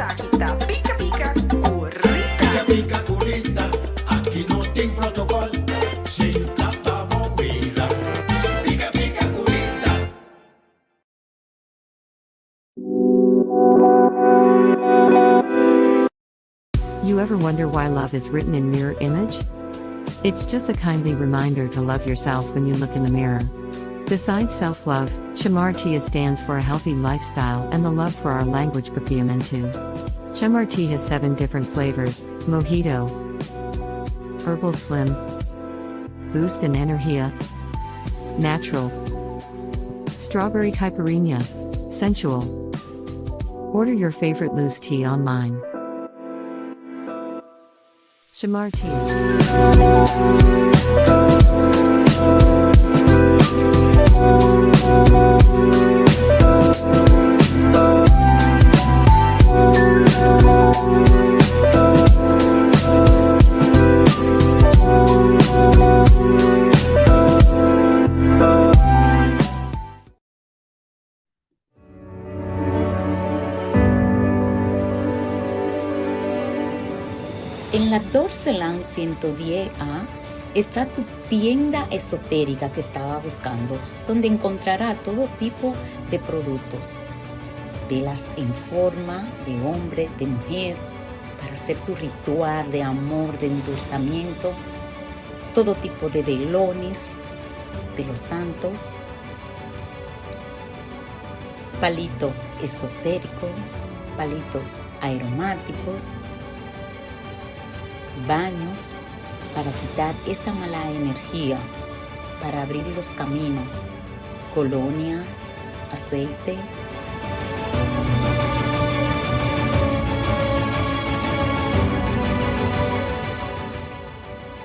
Esaki ta Pika Pika ku Rita. Pika pika ku Rita, aki no tin protokòl, sinta pa bo mira. Pika pika ku Rita. You ever wonder why love is written in mirror image? It's just a kindly reminder to love yourself when you look in the mirror. Besides self love, Chamar Tea stands for a healthy lifestyle and the love for our language Papiamentu. Chamar tea has 7 different flavors: Mojito, Herbal Slim, Boost and Energia, Natural, Strawberry Caipirinha, Sensual. Order your favorite loose tea online. Shamar Tea. En la Dorseland 110 A está tu tienda esotérica que estaba buscando, donde encontrará todo tipo de productos. Velas en forma de hombre, de mujer, para hacer tu ritual de amor, de endulzamiento, todo tipo de velones de los santos, palitos esotéricos, palitos aromáticos, baños para quitar esa mala energía, para abrir los caminos, colonia, aceite.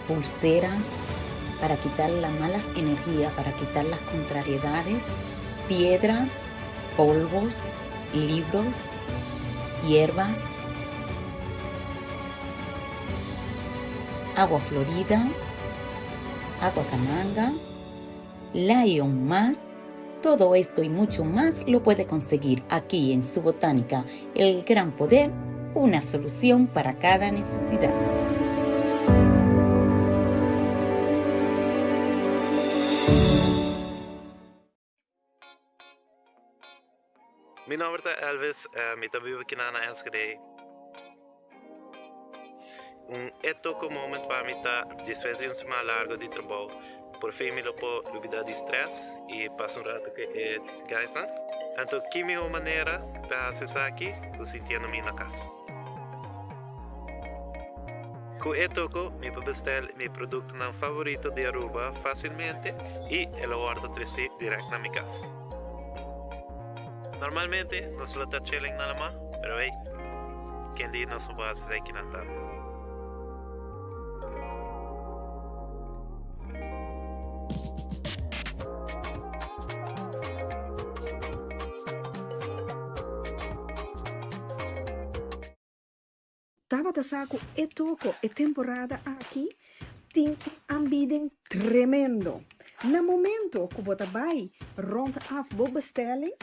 Pulseras para quitar las malas energías, para quitar las contrariedades, piedras, polvos, libros, hierbas, agua florida, agua cananga, Lion más. Todo esto y mucho más lo puede conseguir aquí en su botánica, El Gran Poder, una solución para cada necesidad. Mi nomber ta Elvis, mi ta biba kinan na Enschede. Un etoco moment pa mi ta despues di un siman largo di trabou, por fin mi lo por lubida di stress y pasa un rato cu e guysnan. Anto ki miho manera pa haci esaki cu sintiendo mi na cas. Cu e toco mi por bestel mi productonan favorito di Aruba facilmente y e lo wordo treci direct na mi cas. Normalmente nos lo ta chilling na lama, pero hey, ken di nos no por haci esaki nan tambe. Tabata sa ku e toko e temporada aki tin un aanbieding tremendo. Na momento ku bo ta bai rond af bo bestelling,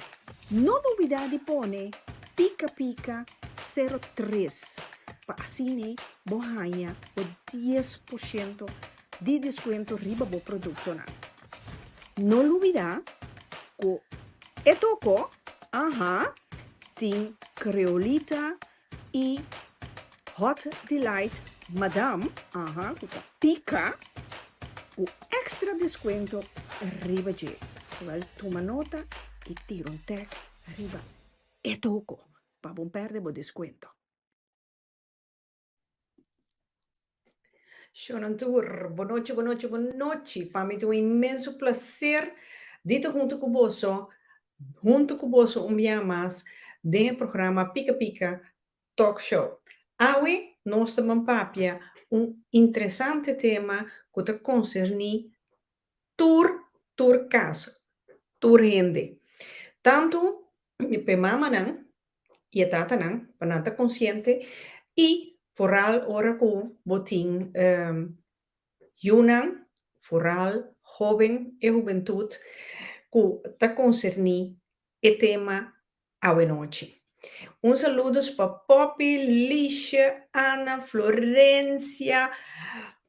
no lubida di pone Pika Pika sero tres pa asina bo haña bo 10% di deskuento riba bo produktonan. No lubida ku e toko, aha, tin Creolita i Hot Delight Madam, aha, ku ta pika, ku extra deskuento riba dje. Wèl, tuma nota i tira un tèk riba e toko pa bo pèrdè bo deskuento. Shonan tur, bonochi, bonochi, bonochi. Pa mi ta un inmenso placer di ta hunto cu boso, hunto cu boso un bia mas den e programa Pika Pika Talk Show. Awe nos ta ban papia un interesante tema cu ta concerni tur, tur cas, tur hende. Tanto p'e mamanan i e tatanan pa nan ta konsiente i foral ora ku bo tin yunan, foral hóben e hubentut ku ta konserní e tema awenochi. Un saludos pa Poppy, Lisje, Ana, Florencia,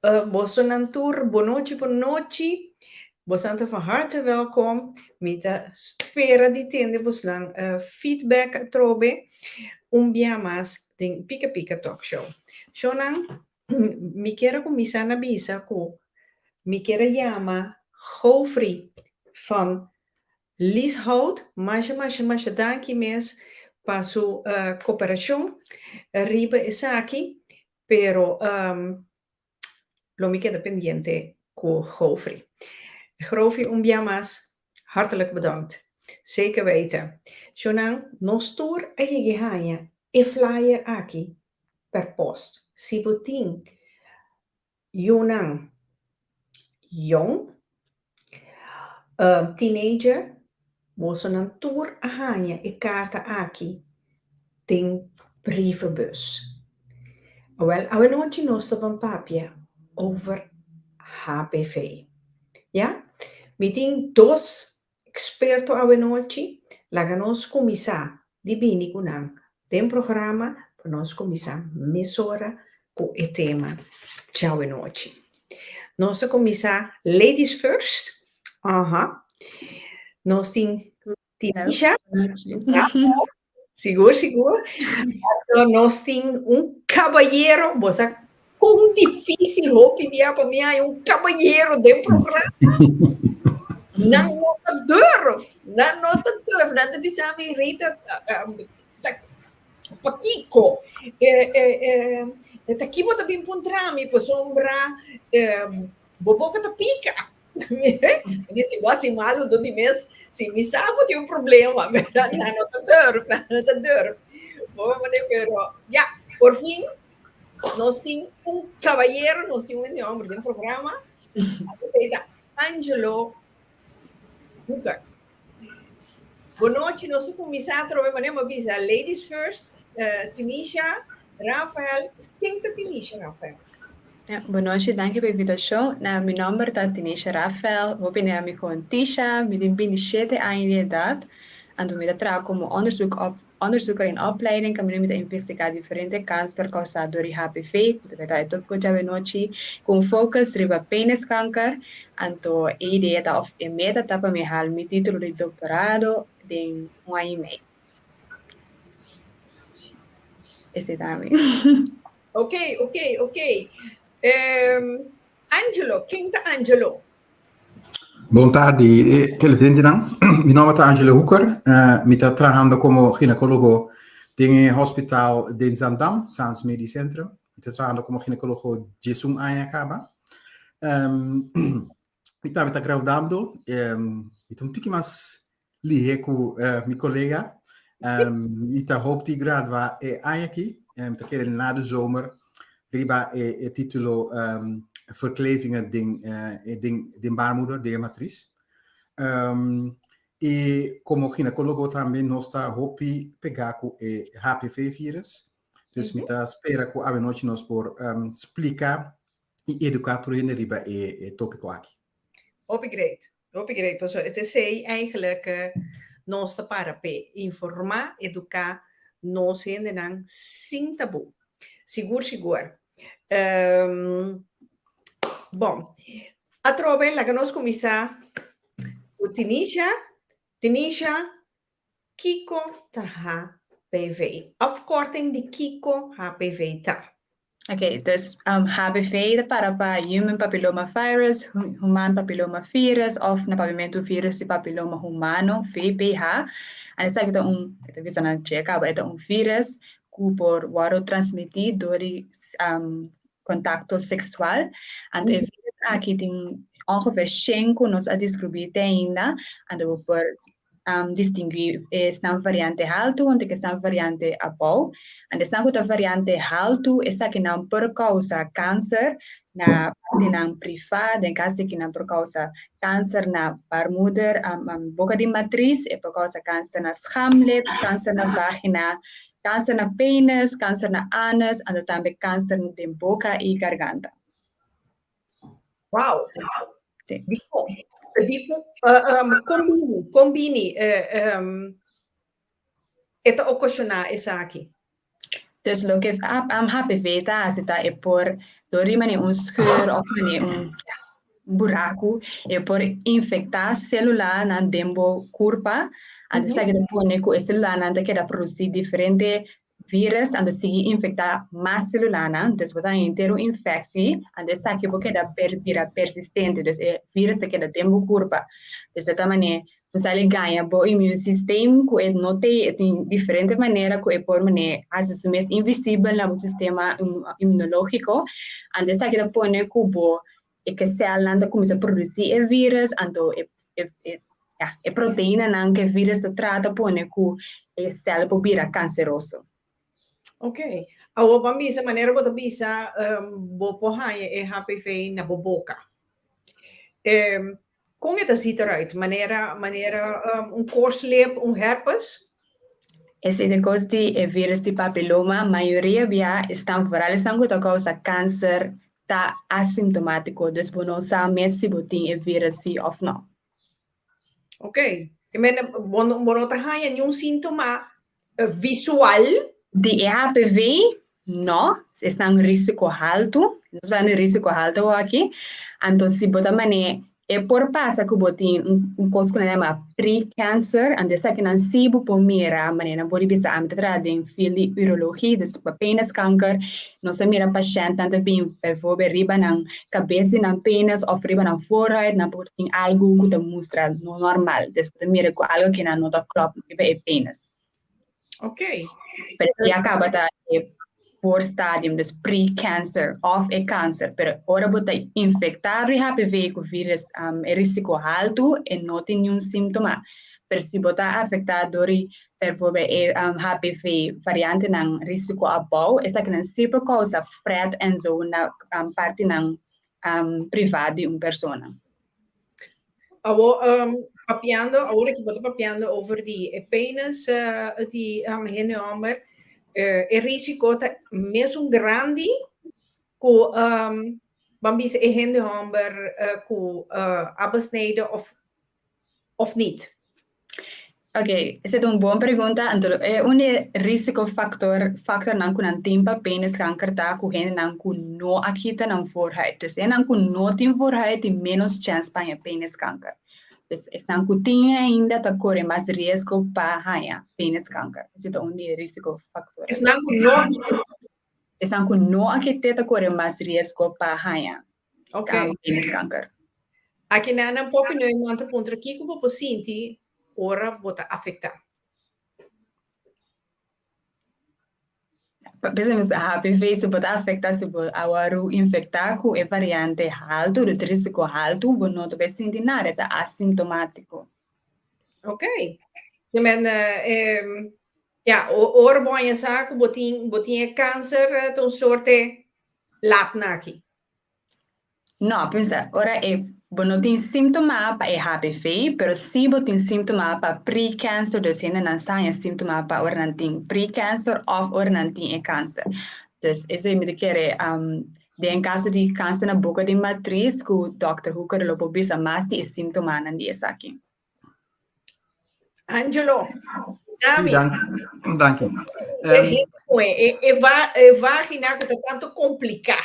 bosonan tur, bonochi bonochi. Bosonan ta van harte welkom. Mi ta spera di tende bosnan feedback atrobe un bia mas den Pika Pika Talk Show. Shownan, mi kier a kuminsá na bisa ku mi kier a yama Gofrey van Lieshout, masha masha masha danki mes pa su koperashon riba esaki, pero lo mi keda pendiente ku Gofrey. Gofrey un bia mas hartelijk bedankt. Zeker weten. Shownan, nos tur a yega haña e flyer aki per post. Si bo tin yunan yong, teenager, bosonan tur a haña e karta aki den brievenbus. Awel, awenochi nos ta ban papia over HPV. Ya? Mi tin dos eksperto awenochi, laga nos kuminsá di bini ku nan den programa pa nos kuminsá mesora ku e tema djawe nochi. Nos ta kuminsá ladies first. Aha. Nos tin Tinisha. Sigur, sigur. Anto nos tin un kabayero, bo sa kon difísil hopi bia pa mi haña un kabayero den programa. Nan no ta durf, nan no ta durf. Nan ta bisa mi, Rita, ta pakiko? Ta ki bo ta bin puntra mi pasobra bo boka ta pika. Mi di, si bo hasi malu do di mes, si mi sa bo tin un problema, nan no ta durf, nan no ta durf. Bo pero ya, por fin nos tin un kabayero, nos tin un hende homber den programa. Ta Angelo Hooker. Bonochi, nos a kuminsá atrobe manera mi a bisa, ladies first, Tinisha, Rafael. Ken ta Tinisha, Rafael? Ja, bonochi, danki pa e invitashon. Nou, mi nòmber ta Tinisha Rafael, hopi hende mi kon Tisha, mi tin 27 aña di edat. Anto mi ta traha komo onderzoek op, onderzoeker in opleiding, kaminda mi ta investigá diferente kanser kousá dor di HPV, ku ta e tópiko djawe nochi, ku un focus riba peniskanker. Anto e idea ta, òf e meta ta pa mi haal mi título di doktorado den un aña i mei. Esei ta mi. Ok. Angelo, ken ta Angelo? Bon tardi, televidentenan. Mi nòmber ta Angelo Hoeker. Mi ta trahando komo ginekólogo den e hospital den Zaandam, Zaans Medisch Centrum. Mi ta trahando komo ginekólogo 11 aña kaba. Mi tambe ta graduando. Mi ta un tiki mas lihé ku mi kolega. Mi ta hoop di gradua e aña aki. Mi ta kere na de zomer riba e título verklevingen den baarmoeder, den e matris. I komo ginekólogo tambe nos ta hopi pegá ku e HPV-virus. Dus mi ta spera ku awenochi nos por splika i eduká tur hende riba e tópiko aki. Hopi great, hopi great. Pasobra esei eigenlijk nos ta para p'e informá, eduká nos hendenan sin tabú. Sigur, sigur. Bon, atrobe laga nos kuminsá ku Tinisha. Tinisha, kiko ta HPV? Afkorting di kiko HPV ta? Ok, dus HPV ta para pa Human Papilloma Virus, Human Papilloma Virus, òf na papiamentu virus di papiloma humano, VPH. En esaki ta un, e ta bisa na dje kaba, e ta un virus ku por wòrdu transmití dor di kontakto seksual. Anto e virus aki tin ongeveer 100 ku nos a deskribí te ainda, anto bo por distinguí esnan variante haltu anto ku esnan variante abou. Anto esnan ku ta variante haltu, esakinan por kousa kanser na partinan privá, den kas di kinan por kousa kanser na baarmoeder, boka di matris, e por kousa kanser na schaamlip, kanser na vagina, kanser na penis, kanser na anus, anto tambe kanser den boka i garganta. Wow! Sí. ' Diko, kon bini? e ta okashoná esaki? Dus loke HPV ta hasi ta e por dor di manera un scheur of manera un buraku e por infektá selulanan den bo kurpa, anto esaki ta pone ku e selulanan ta keda produsí diferente virus, anto sigui infektá mas selulanan, dus bo ta haña henter un infeksi, anto esaki por keda bira persistente, dus e virus ta keda den bo kurpa. Dus e ta manera Bo sa li gaña bo immune system ku e no te e tin diferente manera ku e por mane hasi su mes invisibel na bo sistema immunológiko. Anto esaki ta pone ku bo e ke sèlnan ta kuminsá produsí e vírus, anto e e ya e proteinanan ku e vírus ta traha ta pone ku e sèl por bira kanseroso. Ok. Awor bo a bisa, manera bo ta bisa, bo por haña e HPV na bo boka. Kon e ta ziet eruit? Manera, manera un koorslip, un herpes? Esei ta kos di e virus di papiloma. Mayoria bia esnan, vooral esnan ku ta kousa kanser, ta asimptomatiko. Dus bo no sa mes si bo tin e virus si òf nò. Ok. E mende bo no, bo no ta haña niun síntoma visual? Di e HPV, no. Esnan risiko haltu. Nos bai na risiko haltu awor aki. Anto si bo ta mane e por pasa ku bo tin un kos ku nan yama pre-cancer, anto esakinan si bo por mira manera nan por di bisa ami ta traha den field di urologie, dus pa peniskanker, nos ta mira pashèntnan ta bin bijvoorbeeld riba nan kabes di nan penis òf riba nan voorhuid nan por tin algu ku ta mustra no normal, dus bo ta mira ku algu kinan no ta klòp riba e penis. Ok. Pero si ya kaba ta e voorstadium, dus pre-cancer òf e kanser, pero ora bo ta infektá di HPV ku virus e risiko haltu e no tin niun síntoma. Pero si bo ta afektá dor di bijvoorbeeld e HPV variantenan risiko abou, esakinan sí por kousa fret enzo na partinan privá di un persona. Awor, papiando, awor aki bo ta papiando over di e penis di hende homber, e risiko ta mesun grandi ku ban bisa e hende homber ku a besneden of of niet? Ok, esei ta un bon pregunta. Anto e un di e risiko factor, factornan ku nan tin pa peniskanker ta ku hendenan ku no a kita nan voorhuid. Dus hendenan ku no tin voorhuid tin ménos chèns pa haña peniskanker. Dus esnan ku tin ainda ta kore mas riesgo pa haña peniskanker. Esei ta un di e risiko factornan. Esnan ku no a kita. Esnan ku no a kit'é ta kore mas riesgo pa haña peniskanker. Aki nan nan popi Neumann ta puntra kiko bo por sinti ora bo ta afektá. P'esei mi sa HPV si bo ta afektá si bo a wòrdu infektá ku e variante haltu, dus risiko haltu, bo no ta bai sinti nada, e ta asimptomátiko. Ok. Ke men ya, ora bo haña sa ku bo tin bo tin e kanser ta un sorte lat naki. No, pensa, ora e bo no tin síntoma pa e HPV, pero si bo tin síntoma pa pre-cancer, dus hendenan sa haña síntoma pa ora nan tin pre-cancer òf ora nan tin e kanser. Dus esei mi ta kere den kaso di kanser na boka di matris ku dòkter Hooker lo por bisa mas di e síntomanan di esaki. Angelo, Dami. Danki. E, e, va, e vagina ku ta tanto kompliká.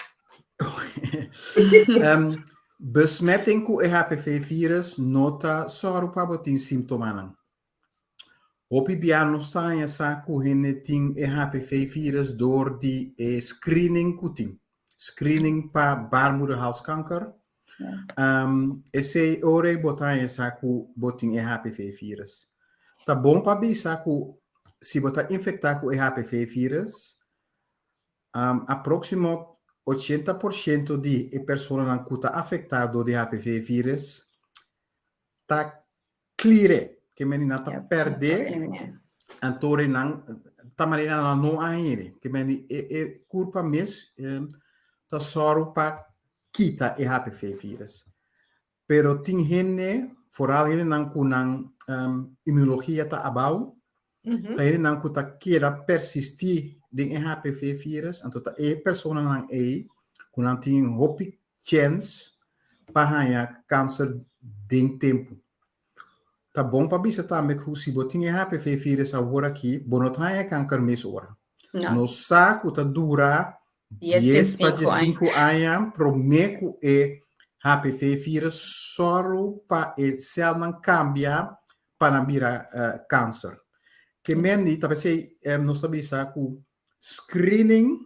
Besmetting ku e HPV-virus no ta sòru pa bo tin símptomanan. Hopi bia no sa haña sa ku hende tin e HPV-virus dor di e screening ku tin. Screening pa baarmoederhalskanker Esei ora ei bo ta haña sa ku bo tin e HPV-virus. Ta bon pa bisa ku si bo ta infektá ku e HPV-virus, aproksimo ochenta por shento di e personanan ku ta afektá dor di HPV-virus ta klire, ke meni nan ta pèrdè, anto nan ta manera nan no a hende, ke meni e e kurpa mes ta sòru pa kita e HPV virus. Pero tin hende, foral hendenan ku nan immunologia ta abou, ta hendenan ku ta keda persistí den e HPV virus, anto ta e personanan ei ku nan tin hopi chèns pa haña kanser den tempu. Ta bon pa bisa tambe ku si bo tin e HPV virus awor aki, bo no ta haña kanker mes ora. No. Nos sa ku ta dura 10 10 pa 5 aña. 15 aña promé ku e HPV virus sòru pa e sèlnan kambia pa nan bira kanser. Ke men di, ta p'esei nos ta bisa ku screening,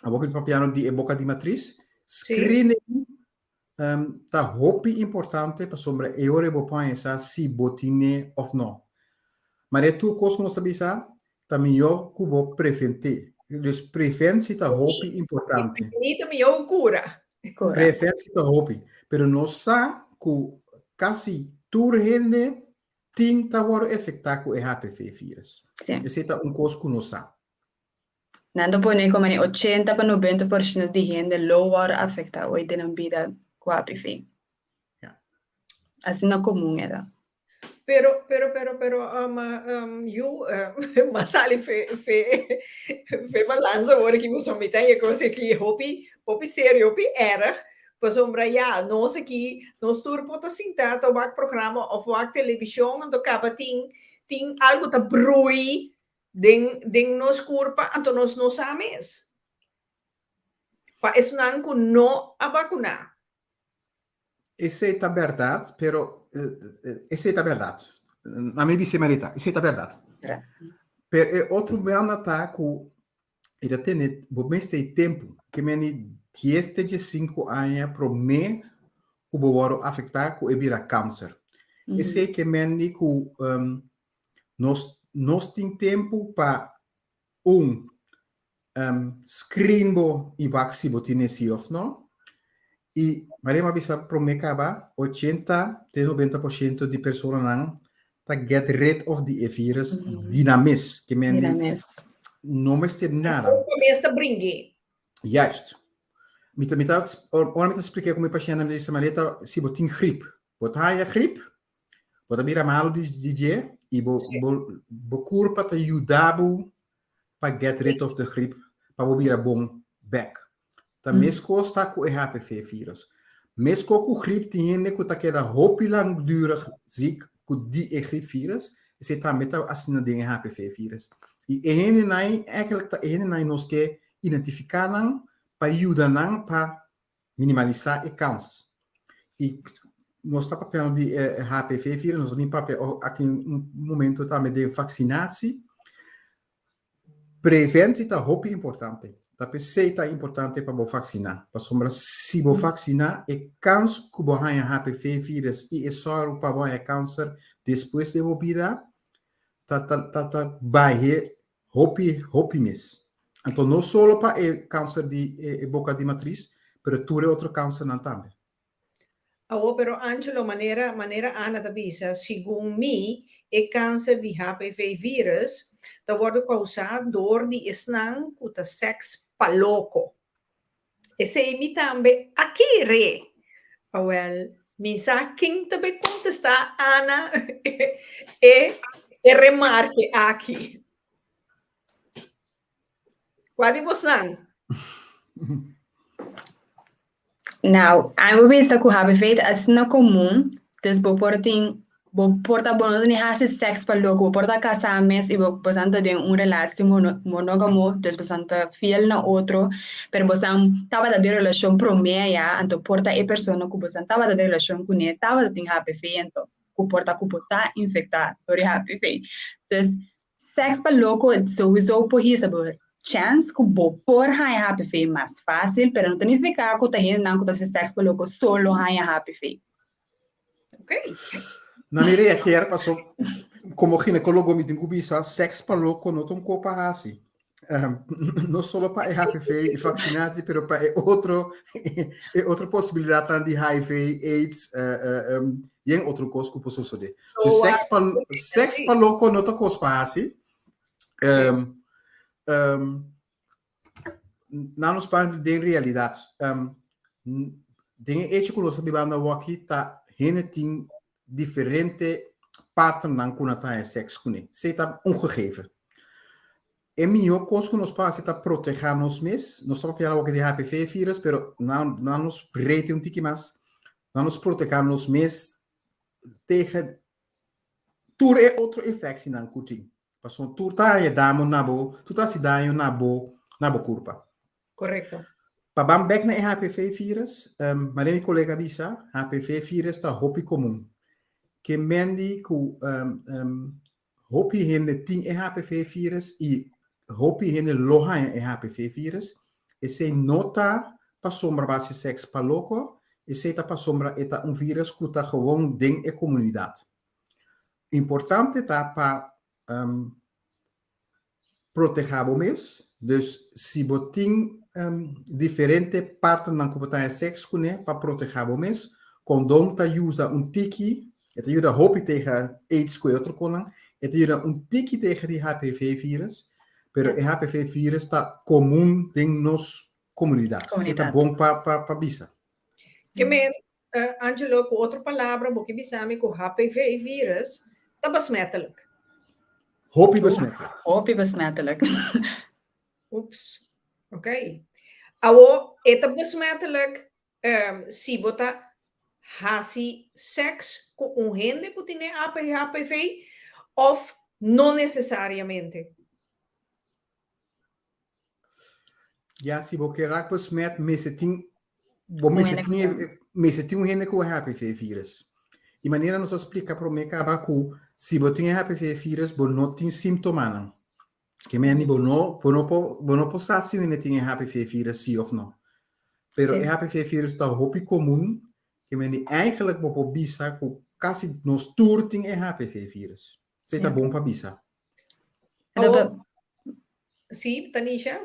awor ku mi ta papiando di e boka di matris, screening ta hopi importante pasobra e ora bo por haña sa si bo tine òf no. Ma e tur kos ku nos ta bisa ta mihó ku bo prevent'é. Dus preventie ta hopi importante. Prevenir ta mihó ku kura. Kura. Preventie ta hopi. Pero nos sa ku kasi tur hende tin ta wòrdu efektá ku e HPV virus. Sí. Esei ta un kos ku nos sa. Nan ta pone como ni 80 pa 90% di hende lo wòrdu afektá ooit den nan bida ku HPV. Ja. Asina komun e ta. Pero, pero, pero, pero, um, um, yu, uh, m'a sali fe, fe, fe balansa awor aki, pasobra mi ta haña kos aki hopi, hopi serio, hopi erg. Pasobra ya, nos aki, nos tur por ta sintá ta wak programa òf wak televishon, anto kaba tin, tin algu ta brui Den den nos kurpa anto nos no sa mes. Pa esnan ku no a bakuná. Esei ta bèrdat, pero esei ta bèrdat. Na mi bis'é Marita, esei ta bèrdat. Pero e otro banda ta ku e ta tene bo mester e tempu, ke meni dies te diesinku aña promé ku bo wòrdu afektá ku e bira kanser. Esei ke meni ku Nos nos tin tempu pa un screen bo i wak si bo tin esi of no. I Maria mi a bisa prome kaba ochenta te nobenta por shento di personanan ta get rid of di e virus di nan mes. Ke men di no mester nada. Nan mes ta bring'é. Juist. Mi ta mi ta ora mi ta splika ku mi pashèntnan mi ta bisa Maria ta si bo tin grip Bo ta haña grip, bo ta bira malu di di dje i bo bo bo kurpa ta yuda bo pa get rid of the grip pa bo bira bon bek. Ta meskos ta ku e HPV virus. Meskos ku grip tin hende ku ta keda hopi langdurig ziek ku di e grip virus, esei tambe ta asina den e HPV virus. I e hendenan eigenlijk ta e hendenan nos ke identifiká nan pa yuda nan pa Minimalisá e kans. I nos ta papiando di e HPV virus, nos ta bin papia aki un momento tambe den vaksinatie. Preventie ta hopi importante. Ta p'esei ta importante pa bo vaksiná. Pasobra si bo vaksiná, e kans ku bo haña HPV virus i e sòru pa bo haña kanser despues den bo bida ta ta ta ta bahe Hopi, hopi mes. Anto no solo pa e kanser di e boka di matris, pero tur e otro kansernan tambe. Awor, pero Angelo, manera, manera Ana ta bisa, segun mi, e kanser di HPV virus ta wòrdu kousá dor di esnan ku ta sèks pa loko. Esei mi tambe a kere. Awel, mi sa ken ta bay contesta Ana e e remarke aki. Cua di bosnan? Nou, ami bo bisa ku HPV ta asina komun, dus bo por tin, bo por ta bo no ta ni hasi sèks pa loko, bo por ta kasá mes i bo bosan ta den un relatie mono monógamo, dus bosan ta fiel na otro, pero bosan tabata den relashon promé ya, anto por ta e persona ku bosan tabata den relashon kuné tabata tin HPV, anto ku por ta ku bo ta infektá dor di HPV. Dus Sèks pa loko souiso por hisa bo chèns ku bo por haña HPV mas fásil, pero no ta nifiká ku ta hendenan ku ta hasi sèks pa loko so lo haña HPV. Ok. Na mi reageer paso komo ginekólogo mi tin ku bisa sèks pa loko no ta un kos pa hasi. No solo pa e HPV i vaksinatie, pero pa e otro e otro posibilidatnan di HIV, AIDS i en otro kos ku por sosodé. Dus sèks pa sèks pa loko no ta kos pa hasi. Nan nos papia den realidat. Den e echo ku nos ta bibando awoki ta hende tin diferente partnernan ku nan ta haña sèks kuné. Esei ta un gegeven. E mihó kos ku nos por hasi ta protehá nos mes. Nos ta papia awoki di HPV virus, pero nan nan nos brete un tiki mas. Nan nos protehá nos mes tegen. tur e otro infectienan ku tin. Pasobra tur ta haña damo na bo, tur ta hasi daño na bo, na bo kurpa. Korekto. Pa ban bek na e HPV virus, um, manera mi kolega bisa, HPV virus ta hopi komun. Ke mendi ku um, um, hopi hende tin e HPV virus i hopi hende lo haña e HPV virus, esei no ta pasobra bo hasi sèks pa loko, esei ta pasobra e ta un virus ku ta gewoon den e komunidat. Importante ta pa um, protehá bo mes, dus si bo tin um, diferente partnernan ku bo ta haña sèks kuné pa protehá bo mes, kondom ta yuda un tiki, e ta yuda hopi tegen aids ku e otro konan, e ta yuda un tiki tegen di HPV virus, pero e HPV virus ta komun den nos komunidat. E ta bon pa pa pa bisa. Ke men, Angelo, ku otro palabra bo ke bisa mi ku HPV virus ta besmettelijk. Hopi besmettelijk. Hopi besmettelijk. Oeps. Oké. Awo, e ta besmettelijk um, si bo ta hasi seks ku un hende ku tin e HPV of no necesariamente? Ja, si bo ke raak besmet, mester tin, bo mester tin, mester tin un hende ku HPV virus. I manera nos a splika promé kaba ku si bo tin e HPV virus, bo no tin símptomanan. Ke meni bo no, bo no por, bo no por sa si un hende tin e HPV virus si of no. Pero e HPV virus ta hopi komun, ke meni eigenlijk bo por bisa ku kasi nos tur tin e HPV virus. Esei ta bon pa bisa. Oh, sí, Tanisha?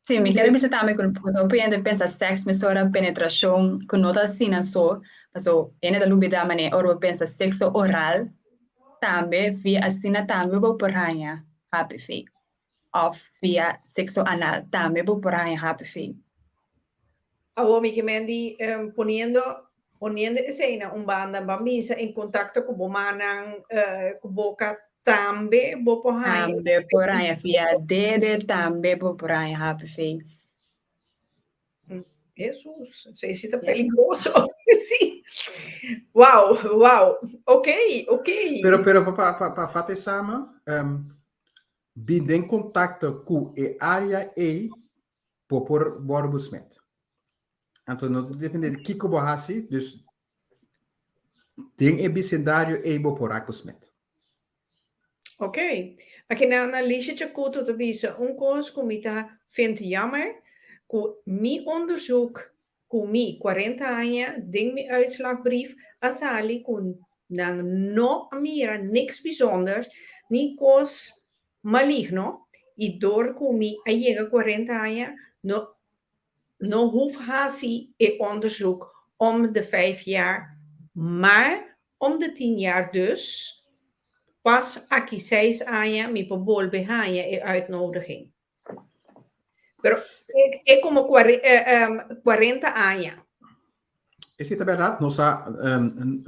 Sí, mi kier bisa tambe ku hopi hende pensa seks mesora penetrashon, ku no ta asina so, paso hende ta lubida manera ora bo pensa sekso oral tambe via asina tambe bo por haña HPV òf via sekso anal tambe bo por haña HPV. Awor mi ke men di poniendo poniendo esei na un banda ban bisa en kontakto ku bo mannan ku boka tambe bo por haña. Tambe por haña via dede tambe bo por haña HPV. Hesus, esei si ta peligroso. Sí. Wow, wow. Ok, ok. Pero pero pa pa pa vat esama bin den kontakto ku e área ei Bo por wòrdu besmet. Anto no ta depende di kiko bo hasi, dus den e bisendario ei bo por rak besmet. Ok. Aki na Alicia Chacuto ta bisa un kos ku mi ta vind jammer, ku mi onderzoek ku mi 40 aña den mi uitslagbrief a sali ku nan no a mira niks bijzonders, ni kos maligno i dor ku mi a yega 40 aña no no hoef hasi e onderzoek om de vijf jaar, maar om de tien jaar dus pas aki seis aña mi por bolbe haña e uitnodiging. Pero e como 40 aña. Esei ta bèrdat, nos a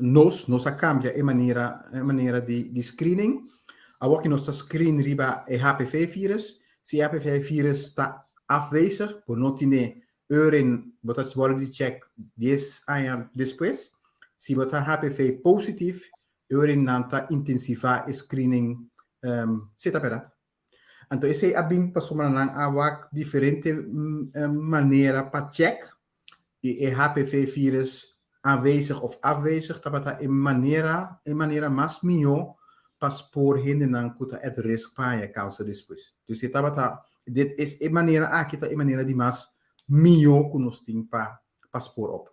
nos nos a kambia e manera e manera di di screening. Awor ki nos ta screen riba e HPV virus, si e HPV virus ta afwezig, bo no tine urin, bo ta wòrdu di check dies aña despues. Si bo ta HPV positief, urin nan ta intensivá e screening, esei ta bèrdat. Anto esei a bin pasobra nan a wak diferente manera pa check i e HPV virus aanwezig of afwezig tabata e manera e manera mas mihó pa spoor hendenan ku ta at risk pa haña kanser despues. Dus e tabata dit es e manera aki ta e manera di mas mihó ku nos tin pa pa spoor op,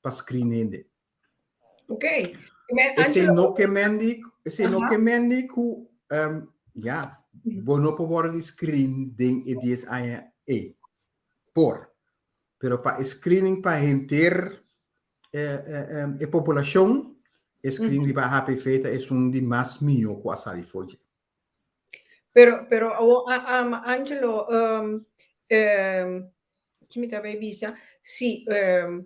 pa screen hende. Ok. Esei no ke men di, esei no ke men di ku um, ja, bo no por wòrdu di screen den e 10 aña ei. Por. Pero pa e screening pa henter eh, eh, e populashon, e screen riba HPV ta esun di mas mihó ku a sali for dje. Pero, pero oh, um, Angelo, um, um, ki mi ta bisa? Si, um,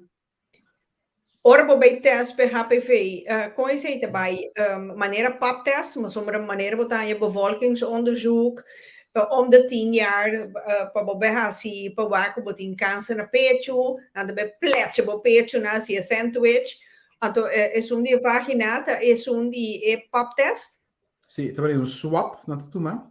Ora bo bai test p'e HPV, kon esei ta bai? Manera pap test, pasobra manera bo ta haña bevolkingsonderzoek om de tien jaar pa bo bai hasi pa wak ku bo tin kanser na pechu, nan ta bai plecha bo pechu nan hasi e sandwich. Anto esun di e vagina ta esun di e pap test? Sí, ta un swab nan ta tuma.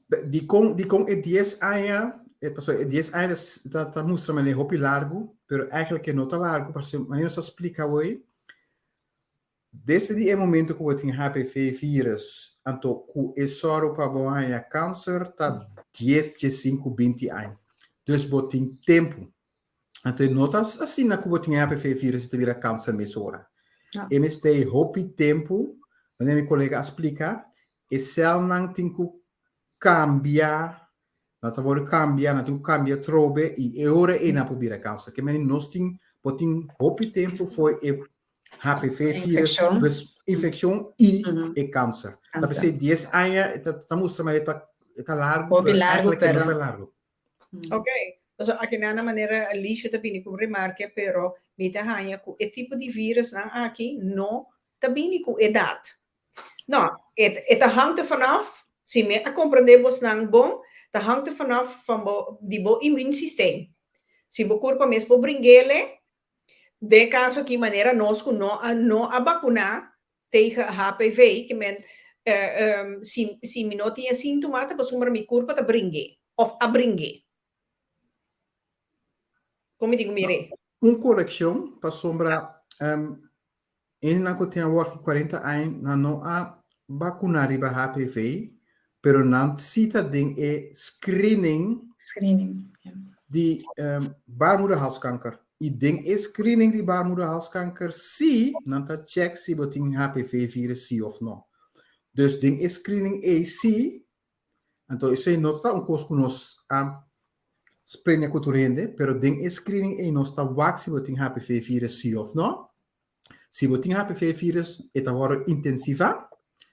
Dikon, dikon e 10 aña, e paso e 10 aña ta, ta mustra manera hopi largu, pero eigenlijk e no ta largu, parce manera nos ta splika hoy, desde di e momento ku bo tin HPV virus, anto ku e sòru pa bo haña kanser ta 10, 15, 20 aña. Dus bo tin tempu. Anto e no ta asina ku bo tin HPV virus i ta bira kanser mesora. E mester hopi tempu, manera mi kolega a splika, e sèlnan tin ku kambia, nan ta wòrdu kambia, nan tin ku kambia trobe i e ora ei nan por bira kanser. Ke manera nos tin, bo tin hopi tempu for e HPV virus, dus infekshon i e kanser. Ta p'esei dies aña ta mustra manera e ta largu, pero eigenlijk e no ta largu. Ok, so aki na manera Alicia ta bini ku remarke, pero mi ta haña ku e tipo di virusnan aki no ta bini ku edat. No, e, e ta hangt er vanaf, si mi a komprendé bosnan bon, ta hangt er vanaf van bo, di bo immuunsysteem. Si bo kurpa mes por bringele, den kaso aki manera nos ku no a, no a bakuná tegen HPV, ke men si, si mi no tin e síntoma ta pasobra mi kurpa ta bring'é òf a bring'é. Kon mi tin ku mir'é? Un korekshon, pasobra hendenan ku tin awor ki kuarenta aña nan no a bakuná riba HPV, pero nan si ta den e screening Screening, ja. di baarmoederhalskanker. I den e screening di baarmoederhalskanker si nan ta check si bo tin HPV virus si of no. Dus den e screening ei si, anto esei no ta un kos ku nos a sprenia ku tur hende, pero den e screening ei nos ta wak si bo tin HPV virus si of no. Si bo tin HPV virus, e ta wòrdu intensivá.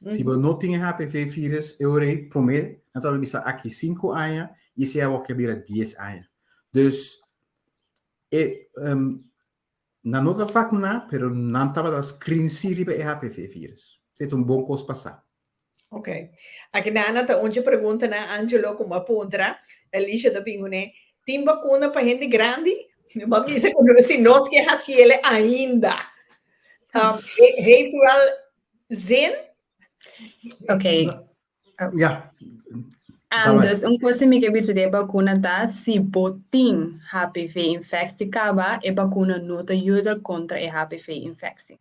Si bo no tin e HPV virus, e ora ei promé nan ta bisa aki sinku aña i esei awor ke bira dies aña. Dus e nan no ta vakuná, pero nan tabata screen sí riba e HPV virus. Esei ta un bon kos pa sa. Ok. Aki Nana ta un dje preguntanan Angelo ku mi a puntra. Alicia ta bin kuné. Tin bakuna pa hende grandi? Mi a bisa ku si nos ke hasiele ainda. Um, heeft u al zin? Ok. Ja. Um, dus un kos mi ke bisa di e bakuna ta si bo tin HPV infectie kaba, e bakuna no ta yuda kontra e HPV infectie.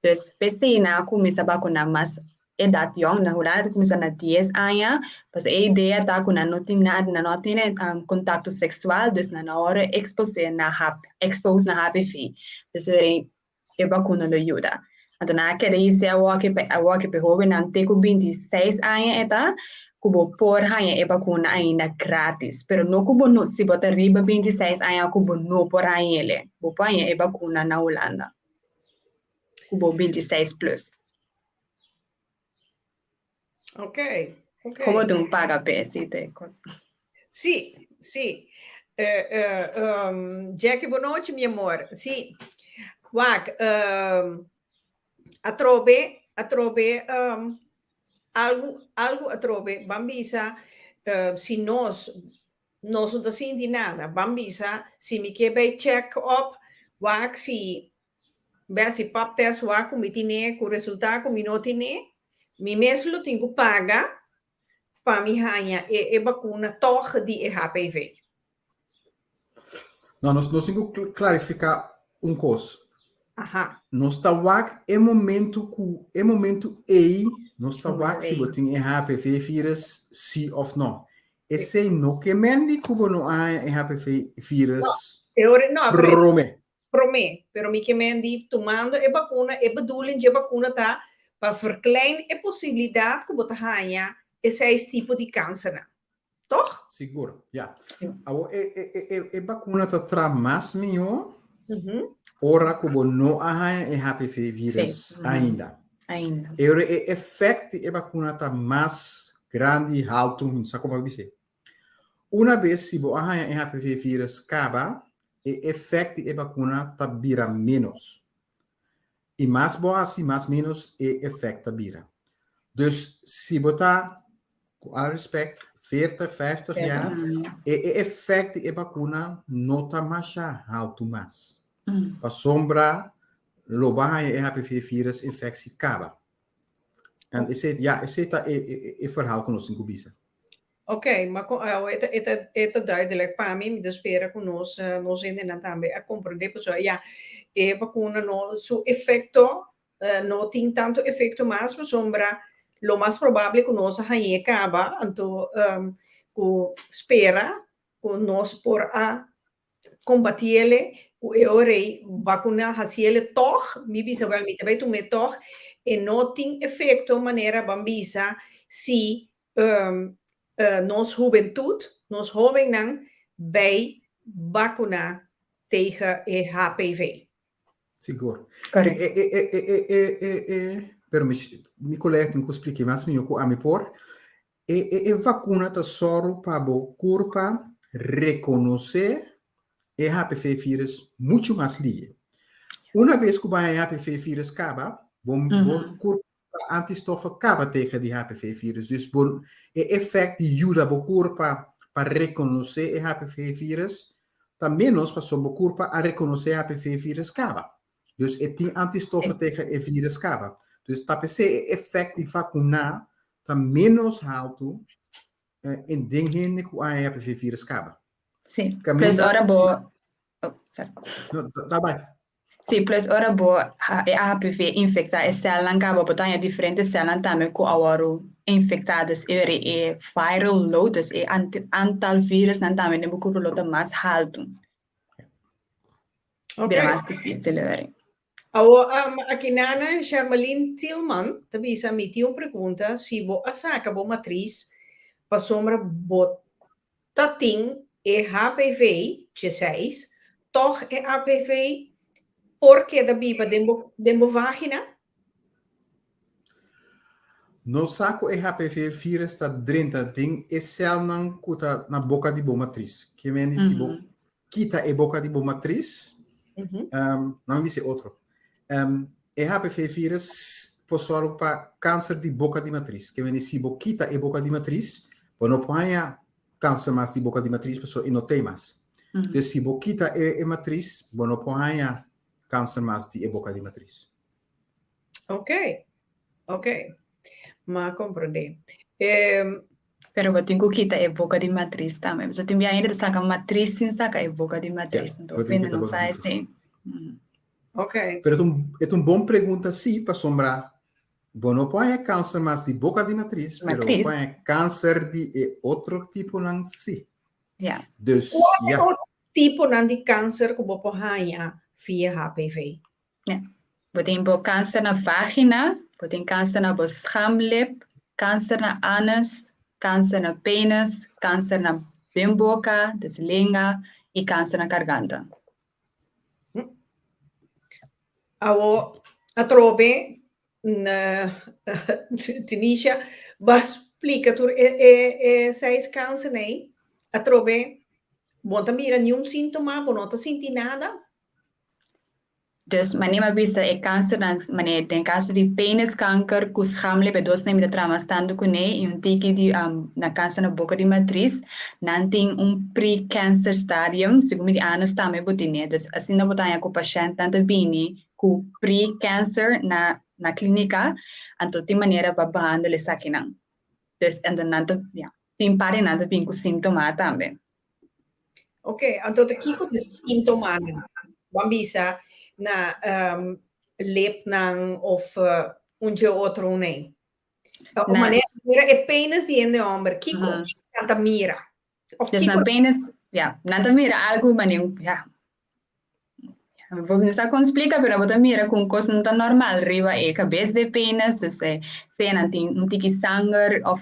Dus p'esei nan a kuminsá bakuná mas edat yòn, na Hulanda ta kuminsá na dies aña, pasobra e idea ta ku nan no tin nada, nan no a tene kontakto seksual, dus nan no a wòrdu eksposé na expose na HPV, dus e bakuna lo yuda. Anto nan a keda hise awòki pa awòki pa e hóbennan te ku 26 aña e ta, ku bo por haña e bakuna ainda grátis, pero no ku bo no, si bo ta riba 26 aña ku bo no por hañ'el, bo por haña e bakuna na Hulanda. ku bo 26 plus. Ok, ok. Como dun paga pe si te kos. Sí, sí. Uh, uh, um, Jackie, boa noite, mi amor. Sí. Wak, um, atrobe, atrobe, um, algo, algo atrobe, ban bisa, uh, si nos Nos no ta sinti nada. Ban bisa si mi ke bay check up wak si bay hasi pap test wak ku mi tine ku resulta ku mi no tine, mi mes lo tin ku paga pa mi haña e e bakuna tog di e HPV. No, nos nos tin ku klarifiká un kos. Aha. Nos ta wak e momento ku e momento ei nos ta wak si bo tin e HPV virus si òf no. Esei no ke men di ku bo no a haña e HPV virus No, pero promé. promé. Pero mi ke men di tumando e bakuna, e bedoeling dje bakuna ta pa verklein e posibilidat ku bo ta haña e seis tipo di kansernan. Toch? Sigur, ya. Awor e e e e e bakuna ta traha mas mihó ora ku bo no a haña e HPV virus ainda. Ainda. E ora e efect di e bakuna ta mas grandi, haltu, mi no sa como bis'é. Una bes si bo a haña e HPV virus kaba, e efect di e bakuna ta bira menos. I mas bo hasi, mas menos e efect ta bira. Dus si bo ta, ku al respect, 40, 50 jaar, e e efect di e bakuna no ta masha haltu mas. Pasobra lo bo a haña e HPV virus infectie kaba. En esei, ja, esei ta e, e, e verhaal ku nos tin ku bisa. Oké, maar oh, e ta duidelijk pa mi, mi ta spera ku nos, nos hendenan tambe a komprendé, pasobra ya, e vakuna no, su efekto no tin tantu efekto mas, pasobra lo mas probable ku nos a hañ'é kaba, anto ku spera ku nos por a kombatiele ku e ora ei bakuna hasiele tòg, mi bisa wèl mi ta bai tum'é tòg, e no tin efekto manera ban bisa si nos hubentut, nos hóbennan bai bakuná tegen e HPV. Sigur. E, e, e, e, e, e, e, e, pero mi, mi kolega tin ku splika mas mihó ku ami por. E e e vakuna ta sòru pa bo kurpa rekonosé e HPV vírus muchu mas lihe. Una bes ku bo haña e HPV vírus kaba, bo bo kurpa antistoffen kaba tegen di HPV vírus. Dus bo e efèkt di yuda bo kurpa pa rekonosé e HPV vírus ta ménos pasobra bo kurpa a rekonosé e HPV vírus kaba. Dus e tin antistoffen tegen e vírus kaba. Dus ta p'esei e efèkt di vakuná ta ménos haltu en den hende ku a haña HPV vírus kaba. Sí, plus ora bo... Oh, sorry. No, ta bai. Sí, plus ora bo e HPV infektá e sèlnan kaba, bo ta haña diferente sèlnan tambe ku a wòrdu infektá. Dus e ora e viral load, dus e antal vírusnan tambe den bo kurpo lo ta mas haltu. Okay. Bira mas difícil, e Awo, aki nana Shermelin Tilman ta bisa mi tin un pregunta si bo a saka bo matris pasobra bo ta tin e HPV 16 tog e HPV por keda biba den bo den bo vagina? Nos sa ku e HPV virus ta drenta den e sèlnan ku ta na boka di bo matris. Ke mende si bo kita e boka di bo matris, um, nan mi bisa otro. Um, e HPV virus por sòru pa kanser di boka di matris. Ke mende si bo kita e boka di matris, bo no por haña kanser mas di boka di matris pasobra e no t'ei mas. Dus si bo kita e, e matris, bo no por haña kanser mas di e boka di matris. Ok, ok. M'a komprendé. Eh, Pero bo tin ku kita e boka di matris tambe. Pasobra tin bia hende ta saka matris sin saka e boka di matris. Ja, Anto bo tin hende kita no boka sa di matris. esei. Mm. Ok. Pero e ta un, e ta un bon pregunta sí, pasobra bo no por haña kanser mas di boka di matris, pero bo Matris. por haña kanser di e otro tiponan sí. Ja. Dus, Kua ja. e otro tiponan di kanser ku bo por haña via HPV? Ja. Bo tin bo kanser na vagina, bo tin kanser na bo schaamlip, kanser na anus, kanser na penis, kanser na den boka, dus lenga, i kanser na garganta. Awo atrobe na Tinisha ba splika tur e e e seis kanser ei. Atrobe bo no ta mira niun síntoma, bo no ta sinti nada. Dus manera mi a bisa e kansernan, manera den kaso di peniskanker ku schaamlip e dosnan mi ta traha mas tantu kuné i un tiki di na kanser na boka di matris, nan tin un pre-cancer stadium, segun mi di anus tambe bo tine. Dus asina bo ta haña ku pashèntnan ta bini ku pre-cancer na na klinika, anto tin manera pa behandel esakinan. Dus anto nan ta, ya, tin par di nan ta bini ku síntoma tambe. Ok, anto ta kiko ta síntomanan? Ban bisa na um, lepnan of uh, un dje otro un ei. O Na- manera, manera e penis di hende homber, kiko, kiko nan ta mira? Of Dus kiko nan penis, ja, nan ta mira algu manera, ja, Bo no sa kon splika, pero bo ta mira ku un kos no ta normal riba e kabes di e penis, dus e sea nan tin un tiki sanger òf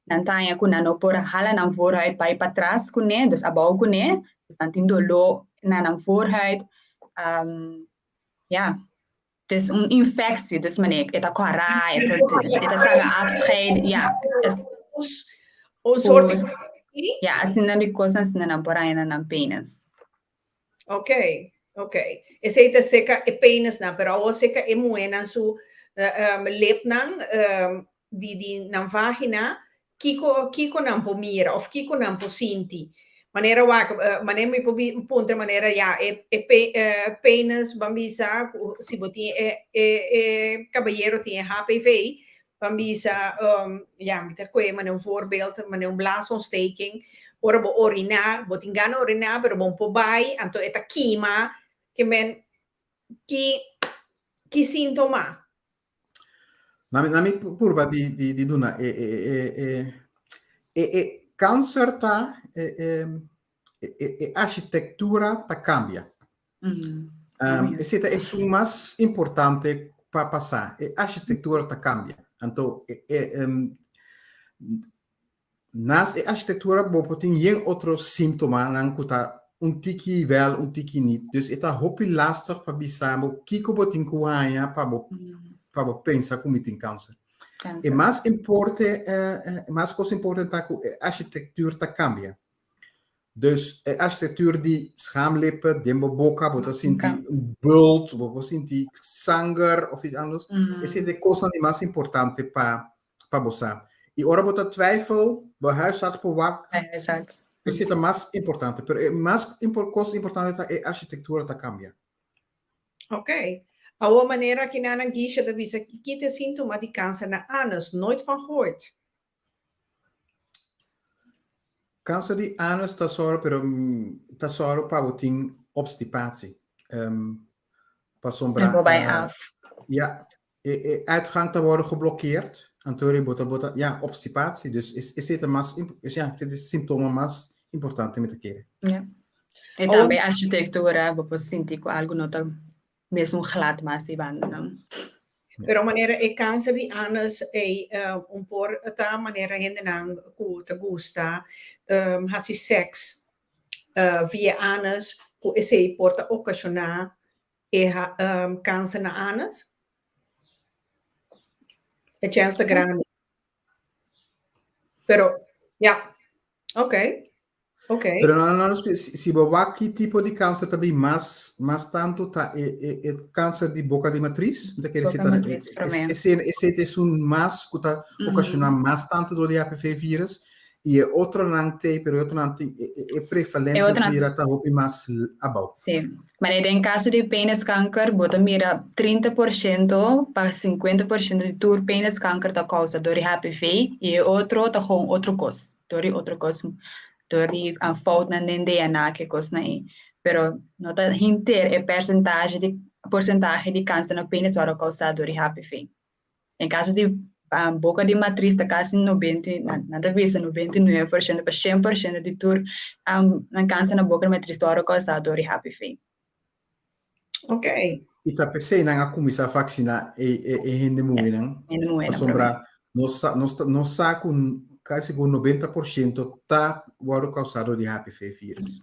nan ta haña ku nan no por hala nan voorhuid bai patras kuné, dus abou kuné, dus nan tin doló na nan voorhuid, ya. Dus un infectie, dus manera e ta kòrá, e ta e ta saka afscheid, ya. Un soort Ya, asina di kosnan asina nan por haña na nan penis. Ok, ok. Esei ta seka e penisnan, pero awor seka e muhénan su um, lepnan um, di, di nan vagina, kiko, kiko nan por mira of kiko nan por sinti? Manera wak, uh, manera mi por puntra manera ya, e, e pe, uh, penis, ban bisa, si bo tin e, e, e caballero tin e HPV, Ban bisa, ya, mi ta kohe manera un voorbeeld, manera un blaasontsteking, ora bo oriná, bo tin gana oriná, pero bo no por bai, anto e ta kima, ke men, ki, ki síntoma? Na mi, na mi purba di, di, di duna e, e, e, e, e, e kanser ta, e, e, e, e architectura ta cambia. Mm. Um, esei ta esun mas importante pa pasa. E architectura ta cambia. Anto, e, e, um, nas e architectura bo por tin yen otro síntomanan ku ta un tiki wel, un tiki niet. Dus e ta hopi lastig pa bisa bo kiko bo tin ku haña pa bo, pa bo pensa ku mi tin kanser. E mas importe, eh, eh, mas kos importante ta ku e architectuur ta cambia. Dus e architectuur di schaamlippen, den bo boca, bo ta sinti un bult, bo por sinti sanger of iets anders. Esei ta e kosnan di mas importante pa pa bo sa. I ora bo ta twijfel, bo huisarts por wak. Huisarts. Esei ta mas importante. Pero e mas kos importante ta e architectura ta cambia. Ok. Awor manera kinanan Gisha ta bisa, ki ta e sintoma di kanser na anus? Nooit van gehoord. Kanser di anus ta sòru pero ta sòru pa bo tin obstipatie. Um, pasobra. Bo bai af. Ja, e, e uitgang ta worden geblokkeerd. Anto bo ta bo ta ja, obstipatie. Dus is is dit mas is ja, dit is symptomen mas importante mi ta kere. Ja. E tambe architectura, bo por sinti ku algu no ta mesun glad mas di banda nan. Pero manera e kanser di anus ei un por ta manera hendenan ku ta gusta hasi sèks via anus ku esei por ta okashoná e kanser na anus? E chèns ta grandi. Pero ya, oké. Ok. Pero no, no, si, si bo wak ki tipo di kanser ta bin mas, mas tantu ta e, e, e kanser di boka di matris. Mi ta kere Boka si ta matris, promé. ese, ese ta esun mas ku ta okashoná mas tantu dor di HPV virus. I e otronan te, pero e otronan tin e, e, e E prevalensia otronan mira ta hopi mas abou. Sí. Maar den kaso di peniskanker bo ta mira 30% pa 50% di tur peniskanker ta kousa dor di HPV i e otro ta gewoon otro kos. Dor di otro kos, dor di foutnan den DNA ke kosnan ei. Pero no ta henter e persentahe di porsentahe di kanser na penis wòrdu kousá dor di HPV. Den kaso di boka di matris ta kasi nobenta i nan ta bisa 99% pa 100% di tur nan kanser na boka di matris ta wòrdu kousá dor di HPV. Ok. I ta p'esei nan a kuminsá vaksiná e e e hende muhénan, Hende muhénan pasobra promé. nos sa nos ta nos sa ku kasi ku 90% ta wòrdu kousá dor di HPV virus.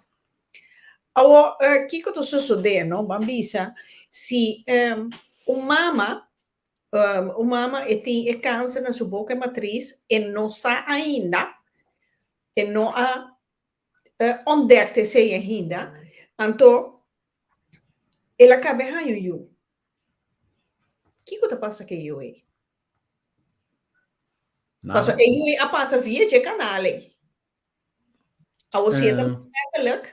Awor, kiko ta sosodé, no? Ban bisa, si un mama, un mama e tin e kanser na su boka matris, e no sa ainda, e no a ontdekt esei ainda, anto el a kaba e haña un yu. Kiko ta pasa ku e yu ei? Pasobra e yu ei a pasa via dje kanal ei. Awor si e ta besmettelijk,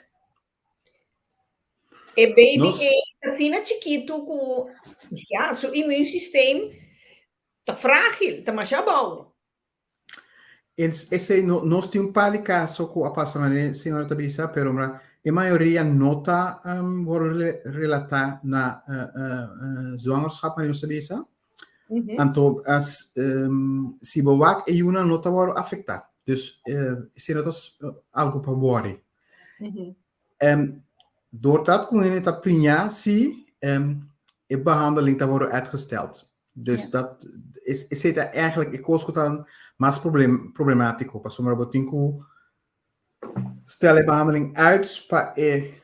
e baby ei ta asina chikitu ku ya su immuunsysteem ta frágil, ta masha abou. Esei no, nos tin un par di kaso ku a pasa manera e señora ta bisa, pero mira, e mayoria no ta um, wòrdu relatá na uh, uh, uh, zwangerschap, manera nos ta bisa. Mm -hmm. Anto, as, um, si bo wak, e yunan no ta wòrdu afektá. Dus, uh, esei no ta algu pa worry. Mm -hmm. Um, doordat ku hende ta priñá, si, um, e behandeling ta wòrdu uitgesteld. Dus ja. dat is, is het eigenlijk e kos ku ta mas problem, problemátiko. Pasobra bo tin ku stel e behandeling uit pa e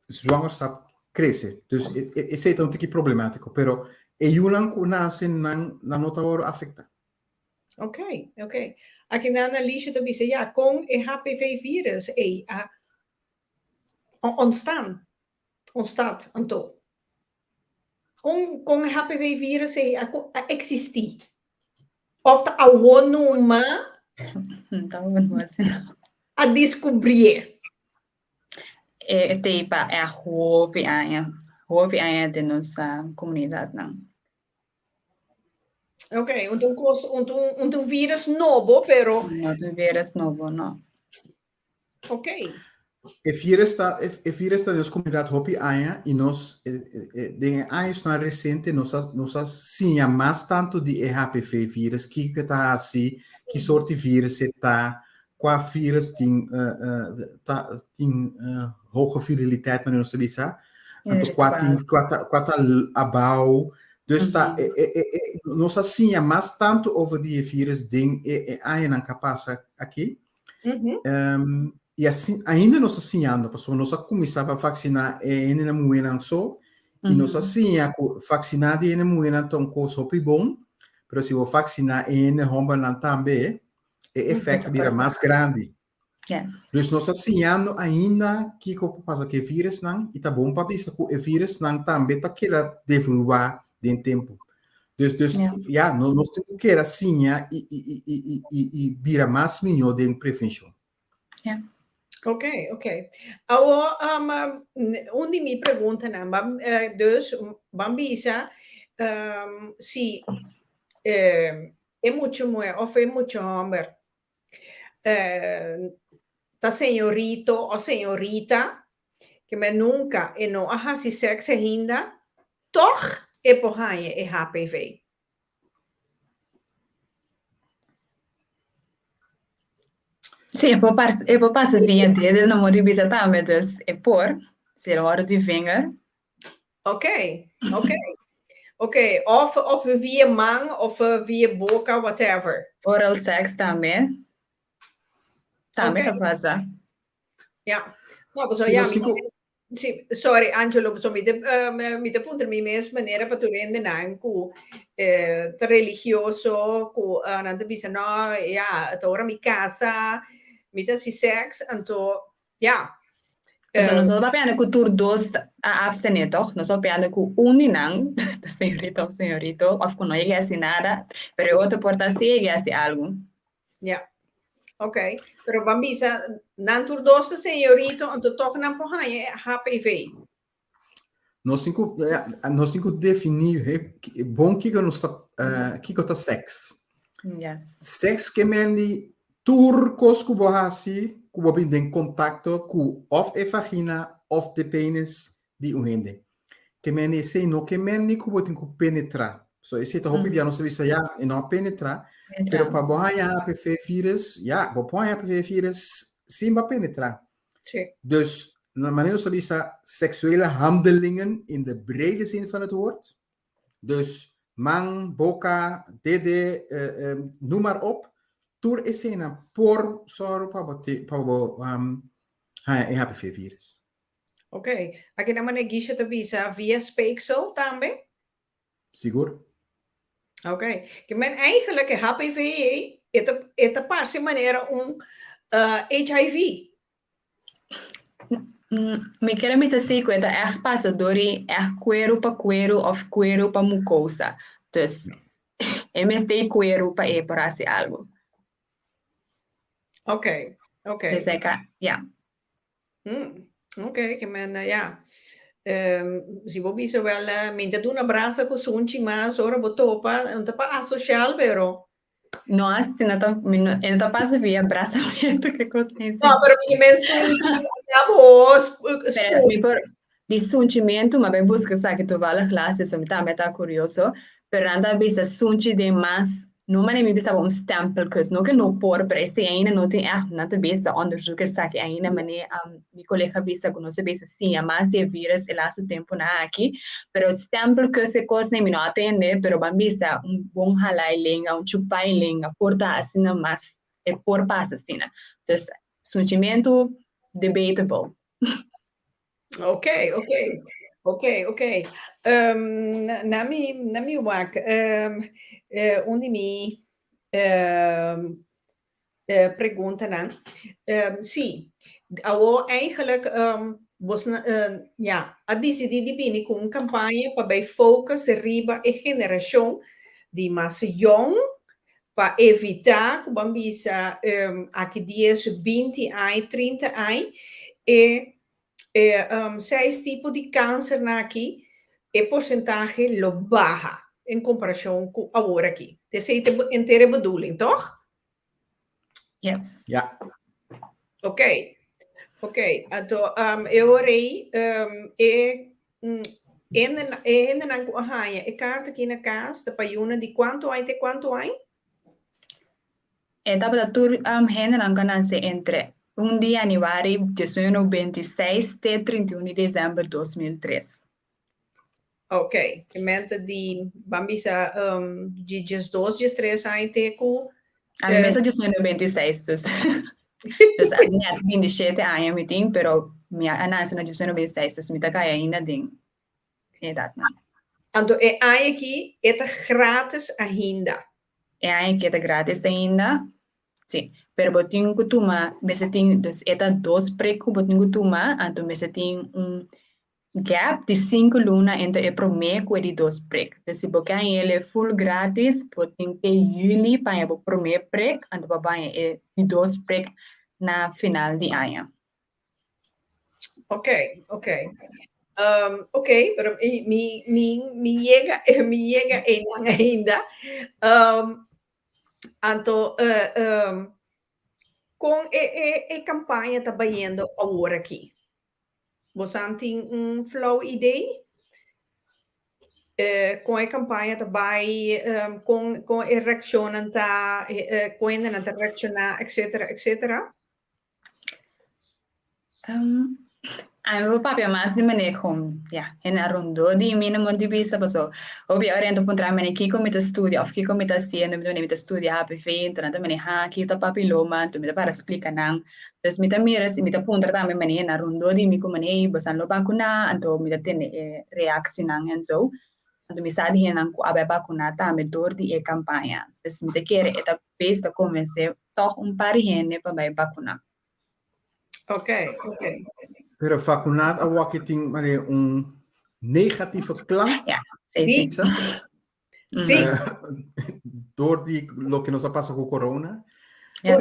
zwangerschap krese. Dus e, e, esei ta un tiki problemátiko. Pero e yunan ku nase nan, nan no ta wòrdu afektá. Ok, ok. Aki nan Alicia ta bisa, ja, kon e HPV virus ei a ontstaan? Ontstaat anto? Kon kon e HPV virus ei a a eksistí? Òf ta awor numa Ta awor numa si no. a deskubrié? E ta ei pa e hopi aña, hopi aña den nos komunidatnan. Ok, un un kos, un un un virus nobo, pero... No un virus nobo, no. Ok. E virus ta, e, e virus ta nos comunidad hopi aña y nos e, e, den e añosnan reciente nos a, nos a siña mas tanto di e HPV virus, kiko ta hasi, ki soort di virus e ta, kua virus tin, uh, uh, ta, tin uh, hoge viriliteit, manera nos ta bisa, anto kua tin, kua ta, kua ta abao. Dus ta, e, e, e, e, nos a siña mas tanto over di e virus den e, e añanan ka pasa aki. Um, y así, ainda nos ta siñando, pasobra nos a kuminsá pa vaksiná e hendenan muhénan so, y nos a siña ku vaksiná di hende muhénan ta un kos hopi bon, pero si bo vaksiná e hende hòmbernan tambe, e efekto bira mas grandi. Yes. Dus nos ta siñando ainda kiko por pasa ku e virusnan, y ta bon pa bisa ku e virusnan tambe ta keda devaluá den tempu. Dus, dus Ja. ja, no, nos tin ku keda siña i, i, i, i, i, i, i bira mas mihó den prevenshon. Ja. Ok, ok. Awo, um, un di mi preguntanan, ban, eh, dus, ban bisa, um, si eh, e mucha muhé of e mucha hòmber eh, ta señorito o señorita, ke men nunka e no a hasi sèks ainda, tòg e por haña e HPV. Sí, e por pas, e por pasa via dede, no mori bisa tambe, dus e por, si el wòrdu di vinger. Ok, ok. Ok, of, of via man, of via boka, whatever. Oral sex tambe. Tambe Ok. ta pasa. Ja. No, pasobra Sí, ja, nos mi tin ku, Sí, sorry Angelo, pasobra mi te, eh, mi te puntra mi mes manera pa tur hendenan ku eh, ta religioso, ku eh, nan ta bisa no, ja, ta ora mi kasa, mi ta hasi seks, anto ja. Pasobra Eh, nos no ta papiando ku tur dos a abstené, tòg? Nos ta papiando ku un di nan ta señorita òf señorito, òf ku no yega hasi nada, pero e otro por ta sí yega hasi algu. Ja. Ok. Pero ban bisa, nan tur dos ta señorito, anto toch nan por haña e HPV. Nos tin ku, ja, nos tin ku definí he, bon kiko nos ta, eh, kiko ta seks. Yes. Seks ke men di tur kos ku bo hasi ku bo bin den kontakto ku òf e vagina òf de penis di un hende. Ke men di esei no ke men di ku bo tin ku penetrá. So esei ta hopi bia nos ta bisa ya e no a penetrá, pero pa bo haña HPV virus, ya, bo por haña HPV virus sin bo a penetrá. Sí. Dus, na manera nos ta bisa seksuele handelingen in de brede zin van het woord. Dus man, boka, dede, eh, eh, noem maar op. Tur eseinan por sòru pa bo te, pa bo um, haña e HPV virus. Ok. Aki na manera Gisha ta bisa via speeksel tambe? Sigur. Ok. Ke men eigenlijk e HPV ei, e ta, e ta parse manera un uh, HIV. Mi kere bisa si ku e ta ègt pasa dor di ègt kueru pa kueru òf kueru pa mukosa. Dus e mester e kueru pa e por hasi algu. Ok, ok. Dus e ka, ja. Mm, ok, ke men, ja. Um, si bo bisa wel, uh, mi ta duna brasa ku sunchi mas ora bo topa, no ta pa asocial, pero... No, asina ta, mi no, e no ta pasa via brasamentu, ke kos ese. No, pero mi men sunchi, na bo, Pero mi por, di sunchimentu, ma bai buska esaki toevallig laatst, dus mi tambe ta kurioso, pero nan ta bisa sunchi den mas No manera mi bisa bo un stempelkus, no ke no por, pero esei ainda no tin ègt, nan ta bisa onderzoek esaki ainda, manera mi kolega bisa ku nos a bisa siña mas di e virus e lastu tempunan aki, pero stempelkus e kosnan mi no a tende, pero ban bisa un bon hala e lenga, un chupa e lenga por ta asina mas, e por pasa asina. Dus sunchimentu debatable. Ok, ok. Ok, ok. Um, na mi, na mi wak, um, eh, un di mi um, eh, preguntanan. Um, sí, awo eigenlijk um, bos na, uh, ja, a disidí di bini ku un kampaña pa bai focus riba e generashon di mas yong pa evitá ku ban bisa um, aki dies, 20 aña, 30 aña, e e um, seis tipo di kanser na aki, e porsentahe lo baha. en komparashon ku awor aki. Esei ta henter e bedoeling, tòg? Yes. Ja. Ok. Ok. Anto um, e ora ei, um, e, mm, hende, e hendenan ku a haña e karta aki na kas ta pa yuna di kuantu aña te kuantu aña? E tabata tur um, hendenan ku a nase entre 1 di januari 1996 te 31 di desèmber 2003. Ok, ke men ta di, ban bisa, um, di 12, 13 aña te ku... A mi mes a 1996, dus. Dus a net 27 aña mi tin, pero mi a nase na 1996, dus mi ta kai ainda den edatnan. Anto e aña aki e ta gratis ainda. E aña aki e ta gratis ainda, si. Pero bo tin ku tuma, mester tin, dus e ta dos prik ku bo tin ku tuma, anto mester tin un Gap di sinku luna entre e promé ku e di dos prek. Dus si bo ke haña el e full gratis, bo tin te yüli pa haña bo promé prek, anto bo a haña e di dos prek na final di aña. Ok, ok. Um, ok, pero mi, mi, mi, mi yega, mi yega einan ainda. Um, anto, uh, um, kon e, e, e kampaña ta bayendo awor aki? Bosan tin un flauw idee? Eh, kon e kampaña ta bai, um, kon, kon e reakshonnan ta, eh, kon hendenan ta reakshoná, etcetera, etcetera? Um, ami por papia mas di manera kon, ya, hende a rondó di mi na mon di bista, paso hopi ora hende ta puntra mi kiko mi ta studia òf kiko mi ta hasiendo, mi ta mi ta studia HPV, enton nan ta mane, ha, kiko ta papiloma, enton mi ta para splika nan. Dus mi ta mira si mi ta puntra tambe manera nan rondó di mi ku manera ei bosan lo bakuná, anto mi ta tende e reaksinan en zo. Anto mi sa di hendenan ku a bai bakuná tambe dor di e kampaña. Dus mi ta kere e ta bes ta konvensé tòg un par di hende pa bai bakuná. Ok, ok. Pero vakuná awor tin manera un negatieve klank. Ja, sí, sí. Sí. Door di loke nos a pasa ku corona. Ja.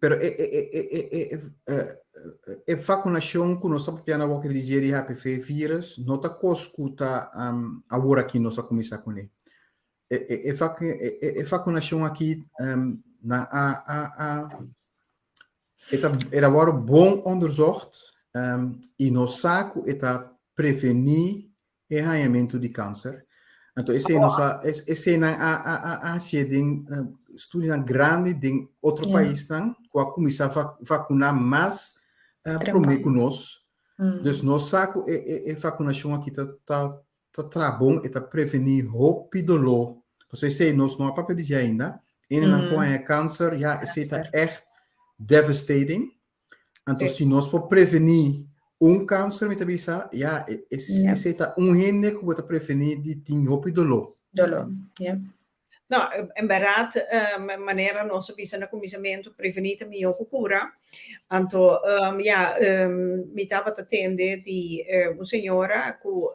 Pero e, e, e, e, e, e, e, e vacunacion ku nos ta papia na woki di dje di HPV virus no ta kos ku ta um, awor aki nos a kuminsá kuné. E, e, e, vac, e, e, e vacunacion aki um, na a, a, a e ta era wòrdu bon onderzocht um, i nos sa ku e ta prevení e hañamentu di kanser. Anto esei nos a eseinan a a a a hasié den studionan grandi den otro paisnan ku a kuminsá vakuná mas promé ku nos. Dus nos sa ku e e e vakunashon aki ta ta ta traha bon, e ta prevení hopi doló. Pasobra esei nos no a papia di dje ainda. Hendenan ku haña kanser, ya esei ta ègt devastating. Anto si nos por prevení un kanser, mi ta bisa, ya, esei ta un hende ku bo ta prevení di tin hopi doló. Doló, ya. No, en bèrdat, manera nos a bisa na kuminsamentu, prevení ta mihó ku kura. Anto, ya, mi tabata tende di un señora ku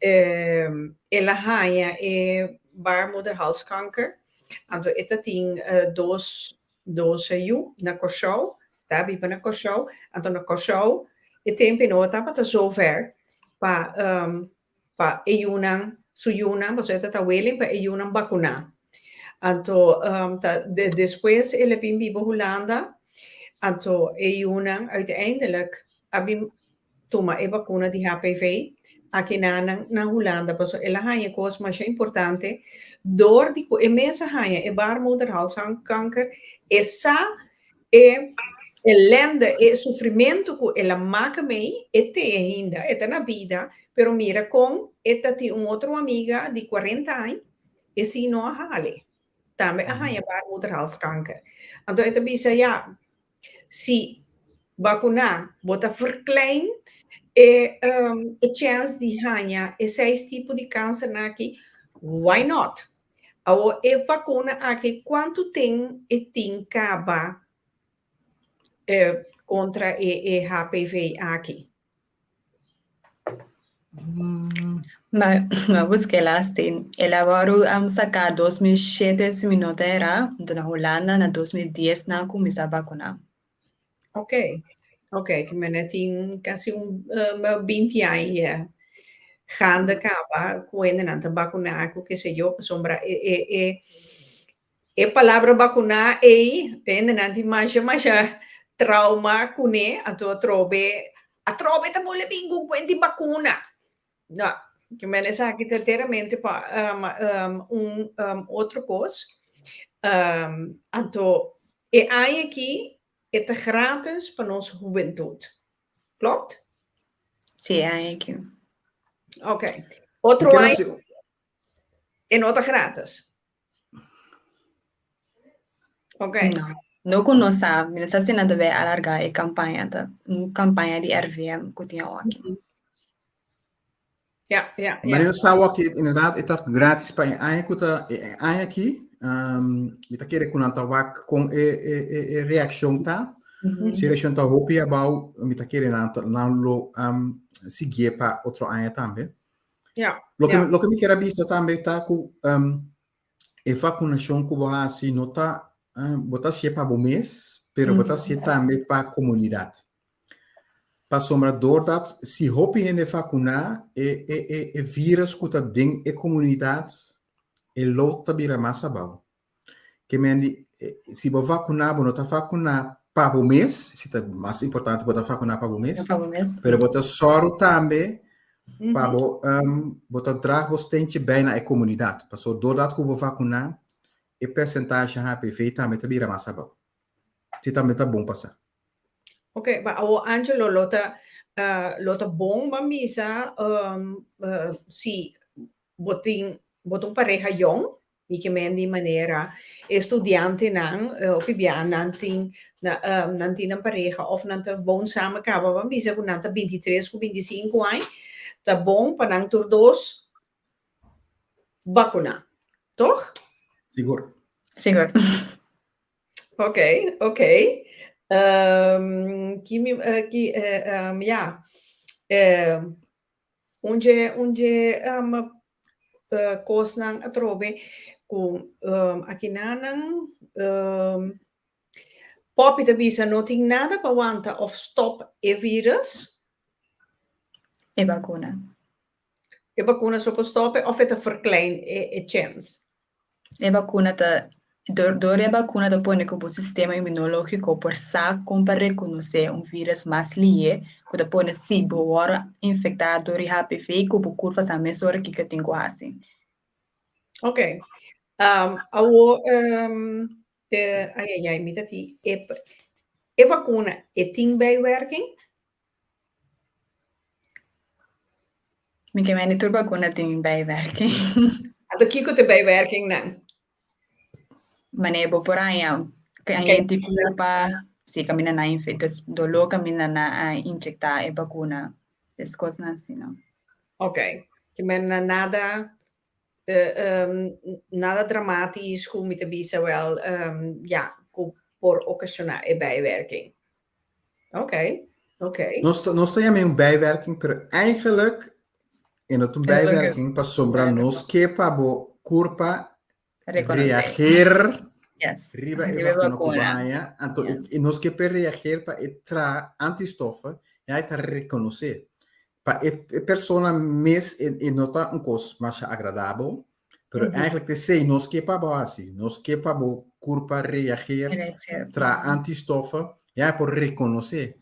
el a haña e baarmoederhalskanker. Anto e ta tin dos Dos yu na Kòrsou, ta biba na Kòrsou, anto na Kòrsou e tempu no tabata zover pa pa e yunan, su yunan, pasobra e ta willing pa e yunan bakuná. Anto ta despues el a bin biba Hulanda, anto e yunan uiteindelijk a bin tuma e bakuna di HPV aki na na Hulanda pasobra el a haña kos masha importante dor di ku e mes a haña e baarmoederhalskanker e sa e elende e sufrimentu ku el a maka mei e te ainda e ta na bida pero mira kon e ta tin un otro amiga di kuarenta aña e si no a hale tambe a haña baarmoederhalskanker anto e ta bisa ya Si bakuná bo ta verklein e e chèns di haña e seis tipo di kansernan aki, why not? Awor e vakuna aki kuantu ten e tin kaba kontra e e HPV aki? Ma busca e lastin. El a wòrdu saká 2007 si mi no ta erá, anto na Hulanda na 2010 nan a kuminsá bakuná. Ok, ok, ke mene tin kasi un 20 aña. Ganda kaba ku hendenan ta bakuná ku ke se yo, pasobra e e e e palabra bakuná ei hendenan tin masha masha trauma kuné, anto atrobe atrobe ta bole bin ku kuent di bakuna. No, ke men esaki ta enteramente pa un otro kos. Anto e aña aki e ta gratis pa nos hubentut. Klopt? Sí, e aña aki. Ok. Otro aña e no ta gratis. Ok. No. No ku nos sa, mi no sa si nan ta bai alargá e kampaña, ta un kampaña di RVM ku tin awoki. Ja, ja, Maar ja. nos sa awor ki inderdaad e ta gratis pa e aña ku ta e aña aki. Mi ta kere ku nan ta wak kon e e e e reakshon ta. Si e reakshon ta hopi abou, mi ta kere nan ta nan lo siguié pa otro aña tambe. Ja, Loke ja. loke mi kier a bisa tambe ta ku e vakunashon ku bo hasi no ta bo ta hasié pa bo mes, pero bo ta hasié tambe pa komunidat. Pasobra doordat si hopi hende vakuná e e e e virus ku ta den e komunidat e lo ta bira mas abou. Ke men di si bo vakuná bo no ta vakuná pa bo mes, si ta mas importante bo ta vakuná pa bo mes, pero bo ta sòru tambe pa bo bo ta draag bo steentje bij na e komunidat. Pasobra doordat ku bo vakuná e persentahe HPV tambe ta bira mas abou. Si tambe ta bon pa sa. Ok, ma awo Angelo lo ta lo ta bon ban bisa si bo tin bo ta un pareha yong mi ke men di manera e studiantenan hopi bia nan tin nan tin nan pareha of nan ta woon samen kaba ban bisa ku nan ta bintitres ku bintisinku aña ta bon pa nan tur dos bakuna, toch? Sigur. Sigur. Ok, ok. Um, ki mi, eh, ki, eh, um, ja. Eh, un dje, un dje um, eh, kosnan atrobe ku um, akinanan um, Poppy ta bisa no tin nada pa wanta of stop e virus. E bakuna. E bakuna so por stop e of e ta verklein e, e chens? E bakuna ta, dor, dor e bakuna ta pone ku bo sistema imunológiko por sa kon pa rekonosé un vírus mas lihé, ku ta pone si bo wòrdu infektá dor di HPV ku bo kurpa sa mesora kiko tin ku hasi. Ok. Um, awo, um, eh, ai ai ai, mi ta ti, e, e bakuna e tin bijwerking? Mi ke mende tur bakuna tin bijwerking. Anto kiko ta bijwerkingnan? Mane bo por haña kayente kurpa, si kaminda nan infe, dus doló kaminda nan a inyectá e bakuna, des kosnan asina. Ok, ke men na nada nada dramatisch ku mi ta bisa wel ja ku por okashoná e bijwerking. Ok, ok. Nos ta, nos ta yama un bijwerking, pero eigenlijk e no ta un bijwerking pasobra nos ke pa bo kurpa reageer yes. riba e vakuna ku bo haña. Anto yes. e, nos ke pa reageer pa e tra antistoffen, ja, e ta rekonosé. Pa e, e persona mes e, e no ta un kos masha agradabel, pero mm -hmm. eigenlijk te sei nos ke pa bo hasi, nos ke pa bo kurpa reageer, tra antistoffen, ja, por rekonosé.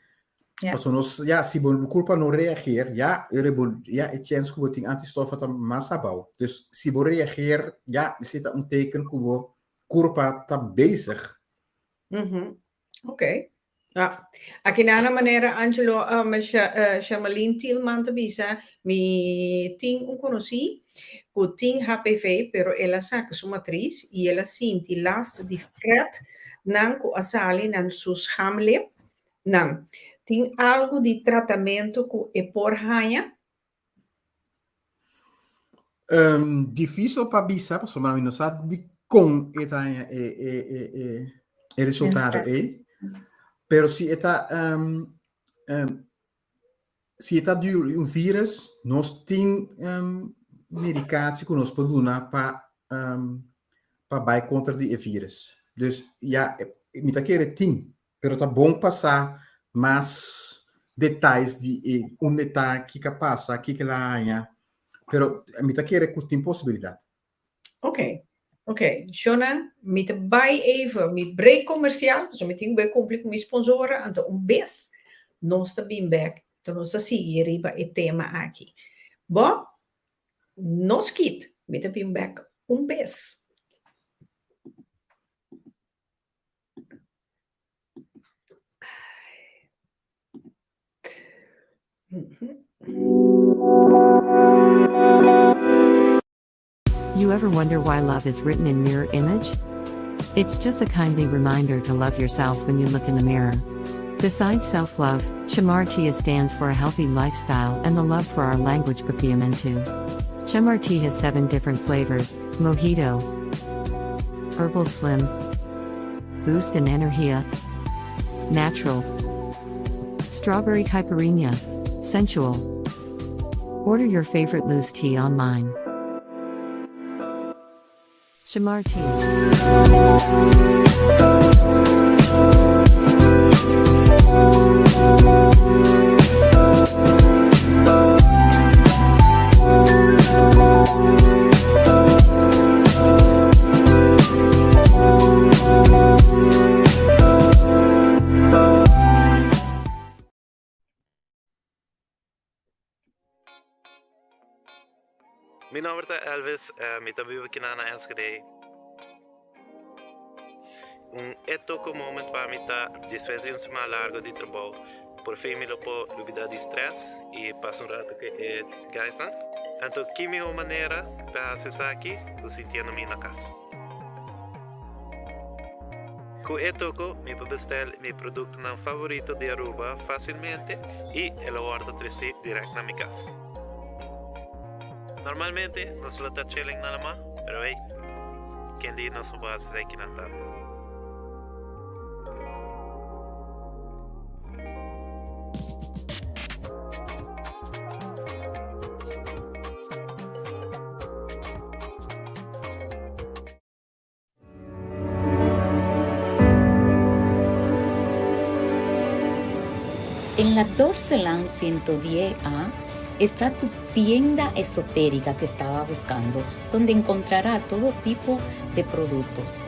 Ja. Paso nos, ja, si bo kurpa no reageer, ja, ere bo, ja, e chance ku bo tin antistoffen ta mas abou. Dus si bo reageer, ja, esei ta un teken ku bo kurpa ta bezig. Mm -hmm. Ok. Ja. Aki na na manera Angelo um, Shamalin Tielman ta bisa, mi tin un konosí ku tin HPV, pero el a saka su matris i el a sinti last di fret nan ku a sali nan su schaamlip nan. Tin algu di tratamentu ku e por haña? Um, difícil pa bisa, pasobra mi no sa dikon e ta haña e, e, e, e, e resultado ei. Pero si e ta, um, um, si e ta di un virus, nos tin um, medicatie ku nos por duna pa, um, pa bai kontra di e virus. Dus ja, mi ta kere tin, Pero ta bon pa sa mas detayes di e unda e ta, kiko a pasa, kiko el a haña. Pero mi ta kere ku tin posibilidat. Ok, ok. Shona, mi ta bai even mi break komersial, pasobra mi tin ku bai kumpli ku mi sponsoren, anto un bes nos ta bin bek, anto nos ta sigui riba e tema aki. Bo, no skit, mi ta bin bek un bes. You ever wonder why love is written in mirror image? It's just a kindly reminder to love yourself when you look in the mirror. Besides self love, Chamartia stands for a healthy lifestyle and the love for our language Papiamentu. Chamar tea has seven different flavors mojito, herbal slim, boost and energia, natural, strawberry caipirinha, sensual. Order your favorite loose tea online. Shamar tea. Mi nomber ta Elvis, mi ta biba kinan na Enschede. Un e toko moment pa mi ta despues di un siman largo di trabou, por fin mi lo por lubida di stress y pasa un rato cu e guysnan. Anto ki miho manera pa haci esaki cu sintiendo mi na cas. Cu e toko mi por bestel mi productonan favorito di Aruba facilmente y e lo wordo treci direct na mi cas. Normalmente nos lo ta chilling na lama, pero hey, ken di nos no por haci esaki kinan tambe. En la Dorseland 110A está tu tienda esotérica que estaba buscando, donde encontrará todo tipo de productos.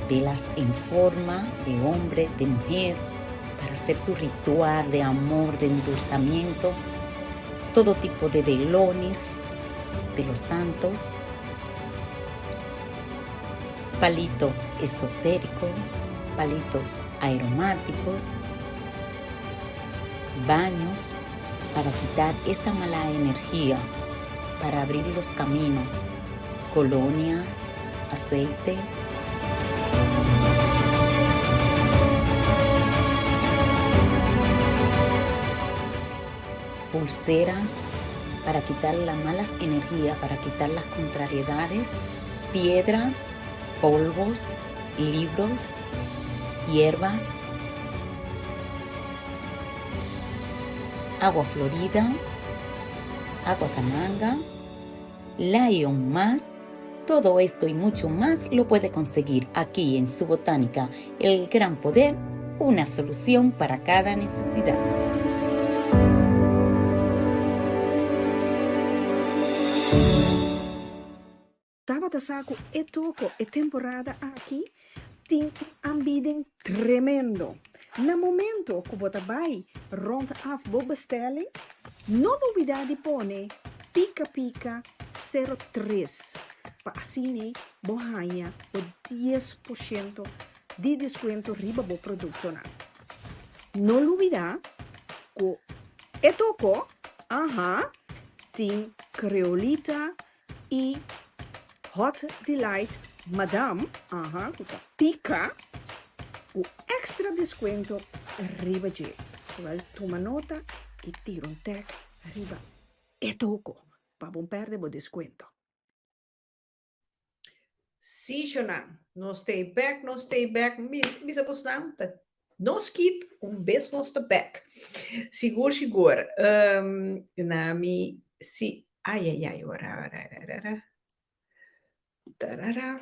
Velas en forma de hombre, de mujer, para hacer tu ritual de amor, de endulzamiento, todo tipo de velones de los santos, palitos esotéricos, palitos aromáticos, baños para quitar esa mala energía, para abrir los caminos, colonia, aceite. Pulseras para quitar las malas energías, para quitar las contrariedades, piedras, polvos, libros, hierbas, agua florida, agua cananga, Lion más. Todo esto y mucho más lo puede conseguir aquí en su botánica, El Gran Poder, una solución para cada necesidad. Tabata sa ku e toko e temporada aki tin un aanbieding tremendo. Na momento ku bo ta bai rond af bo bestelling, no lubida di pone Pika Pika sero tres pa asina bo haña bo dies por shento di deskuento riba bo produktonan. No lubida ku e toko, aha, tin Creolita I Hot Delight Madam, aha, ku ta pika, ku extra deskuento riba dje. Wèl, tuma nota i tira un tèk riba e toko pa bo pèrdè bo deskuento. Sí, Shonan, nos ta ei bèk, nos ta ei bèk. Mi bisa bosnan, ta nos kit un bes nos ta bèk. Sigur, sigur. Na mi, sí, Ai ai ai ora ora ora ora tarara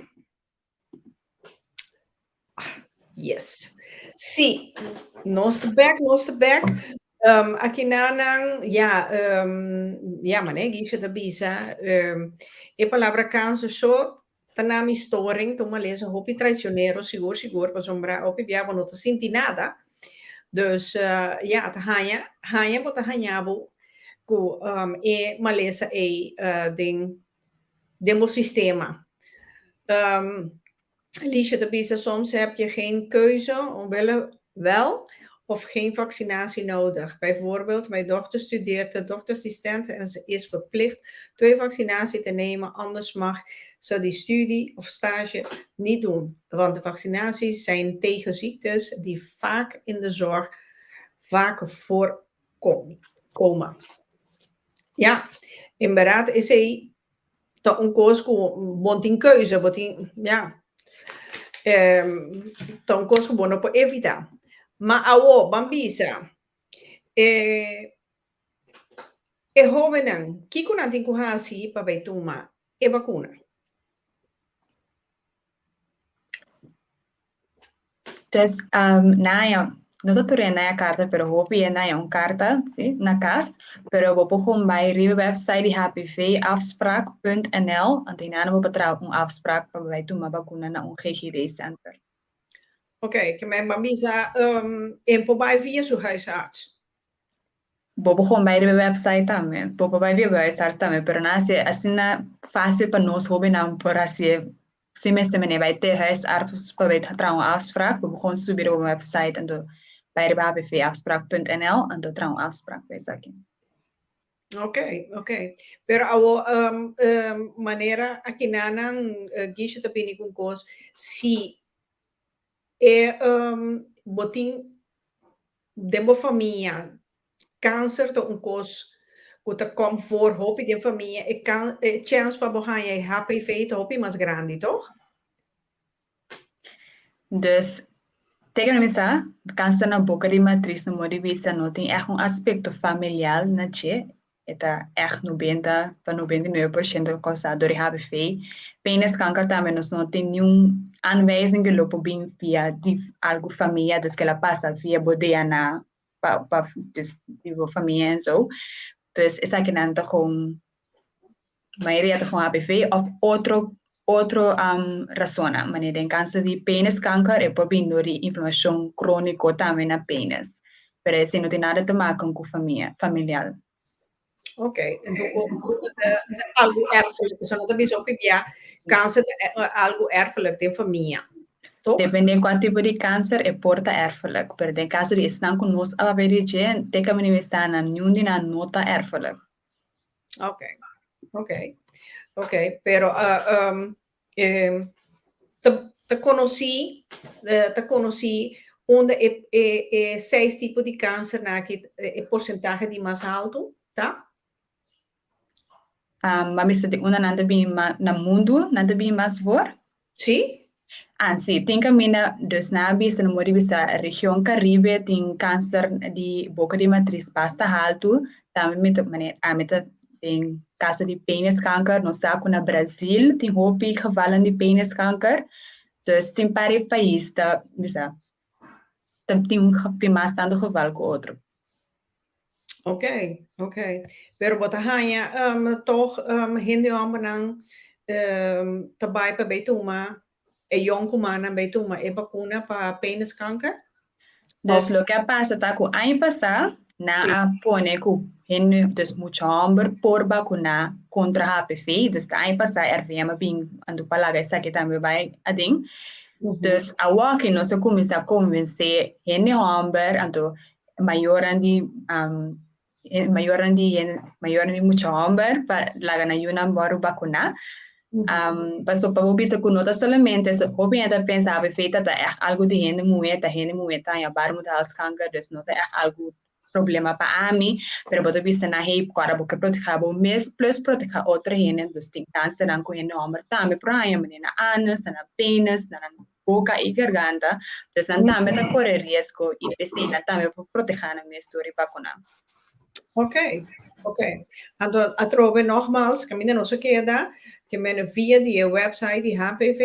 yes si nos ta bek nos ta bek. Aki nan, ja, ja, mane Gisha ta bisa, e palabra kanser so ta na mi storing, ta un malesa hopi traicionero, sigur sigur, pasobra hopi bia bo no ta sinti nada. Dus, ja, ta haña, haña bo ta haña bo ku e malesa ei den den bo sistema. Alicia ta bisa, soms heb je geen keuze om wel of geen vaccinatie nodig. Bijvoorbeeld, mijn dochter studeert de dokterassistent en ze is verplicht twee vaccinaties te nemen, anders mag ze die studie of stage niet doen. Want de vaccinaties zijn tegen ziektes die vaak in de zorg vaker voorkomen. Ja, inderdaad esei ta un kos ku bo no tin keuze, bo tin, ja, ta un kos ku bo no por evitá. Ma awo, ban bisa, e e hóbennan, kiko nan tin ku hasi pa bai tuma e bakuna? Dus, Naya, no ta tur hende haya karta, pero hopi hende haya un karta, si, na kas. Pero bo por gewoon bai riba e website di hpvafspraak.nl, anto hinana bo por traha un afspraak pa bai tuma bakuna na un GGD center. Ok, ke men ban bisa, e por bai via su huisarts? Bo por gewoon bai riba e website tambe. Bo por bai via bo huisarts tambe, pero nan hasié asina fácil pa nos hóbennan por hasié sin mester mene bai te huisarts pa bai traha un afspraak. Bo por gewoon subi riba bo website anto bai riba hpvafspraak.nl anto traha un afspraak pa esaki. Ok, ok. Pero awo manera akinanan Gisha ta bini ku un kos, si e bo tin Den bo famia, kanser ta un kos ku ta kom voor hopi den famia. E kan e chèns pa bo haña e HPV ta hopi mas grandi, tòg? Dus, teken mi sa, kanser na boka di matris no mor di bisa no tin ègt un aspekto familial na dje. E ta ègt nobenta pa 99% kousá dor di HPV. Peniskanker tambe nos no tin niun aanwijzing ku lo por bin via di algu famia, dus ku el a pasa via bo DNA pa pa dus di bo famia en zo. Dus esakinan ta gewoon mayoria ta gewoon HPV òf otro otro rasonnan, manera den kaso di peniskanker e por bin dor di inflamashon króniko tambe na penis, pero esei no tin nada te maken ku famia, familial. Ok, enton ku algu erfelijk, pasobra nan ta bisa hopi bia kanser ta algu erfelijk den famia, toch? Depende kua tipo di kanser e por ta erfelijk, pero den kaso di esnan ku nos a papia di dje, te kaminda mi sa nan niun di nan no ta erfelijk. Ok, ok, ok, pero uh, um, eh, ta, ta conocí, eh, ta conocí unda e, e, e seis tipo di cáncer na aki, e, e porcentahe di mas alto, ta? Um, ma mi sa di unda nan ta bin ma, na mundu, nan ta bin mas voor? Sí? Ah, sí, tin kaminda, dus nan a bisa, nan mori bisa region Caribe tin kanser di boka di matris basta haltu, tambe mi ta, mane, ami ta den kaso di peniskanker, nos sa ku na Brazil tin hopi gevallen di peniskanker, dus tin par di pais ta bisa, ta tin, tin mas tantu geval ku otro. Ok, ok. Pero bo ta haña um, toch um, hende hombernan um, ta bai pa bei tuma, e yonkumannan bei tuma e bakuna pa peniskanker? Dus Of, loke a pasa ta ku aña pasá nan sí. a pone ku hende, dus mucha hòmber por bakuná kontra HPV. Dus ta aña pasá RVM a bin anto pa laga esaki tambe bai aden. Dus awor nos a kuminsá konvensé hende hòmber anto mayornan di mayornan di mayornan di mucha hòmber pa laga nan yunan wòrdu bakuná. Pasobra pa bo bisa ku no ta solamente hopi hende ta pensa HPV ta ta ègt algu di hende muhé, ta hende muhé ta haña baarmoederhalskanker, dus no ta ègt algu problema pa ami, pero bo ta bisa nan hey ku ora bo ke protehá bo mes plus protehá otro hende, dus tin kansernan ku hende hòmber tambe por haña manera na anus, na nan penis, na nan boka i garganta, dus nan tambe ta kore riesgo i p'esei nan tambe por protehá nan mes dor di bakuná. Ok, ok. Anto atrobe nogmaals, kaminda nos a keda, ke men via di e website di HPV,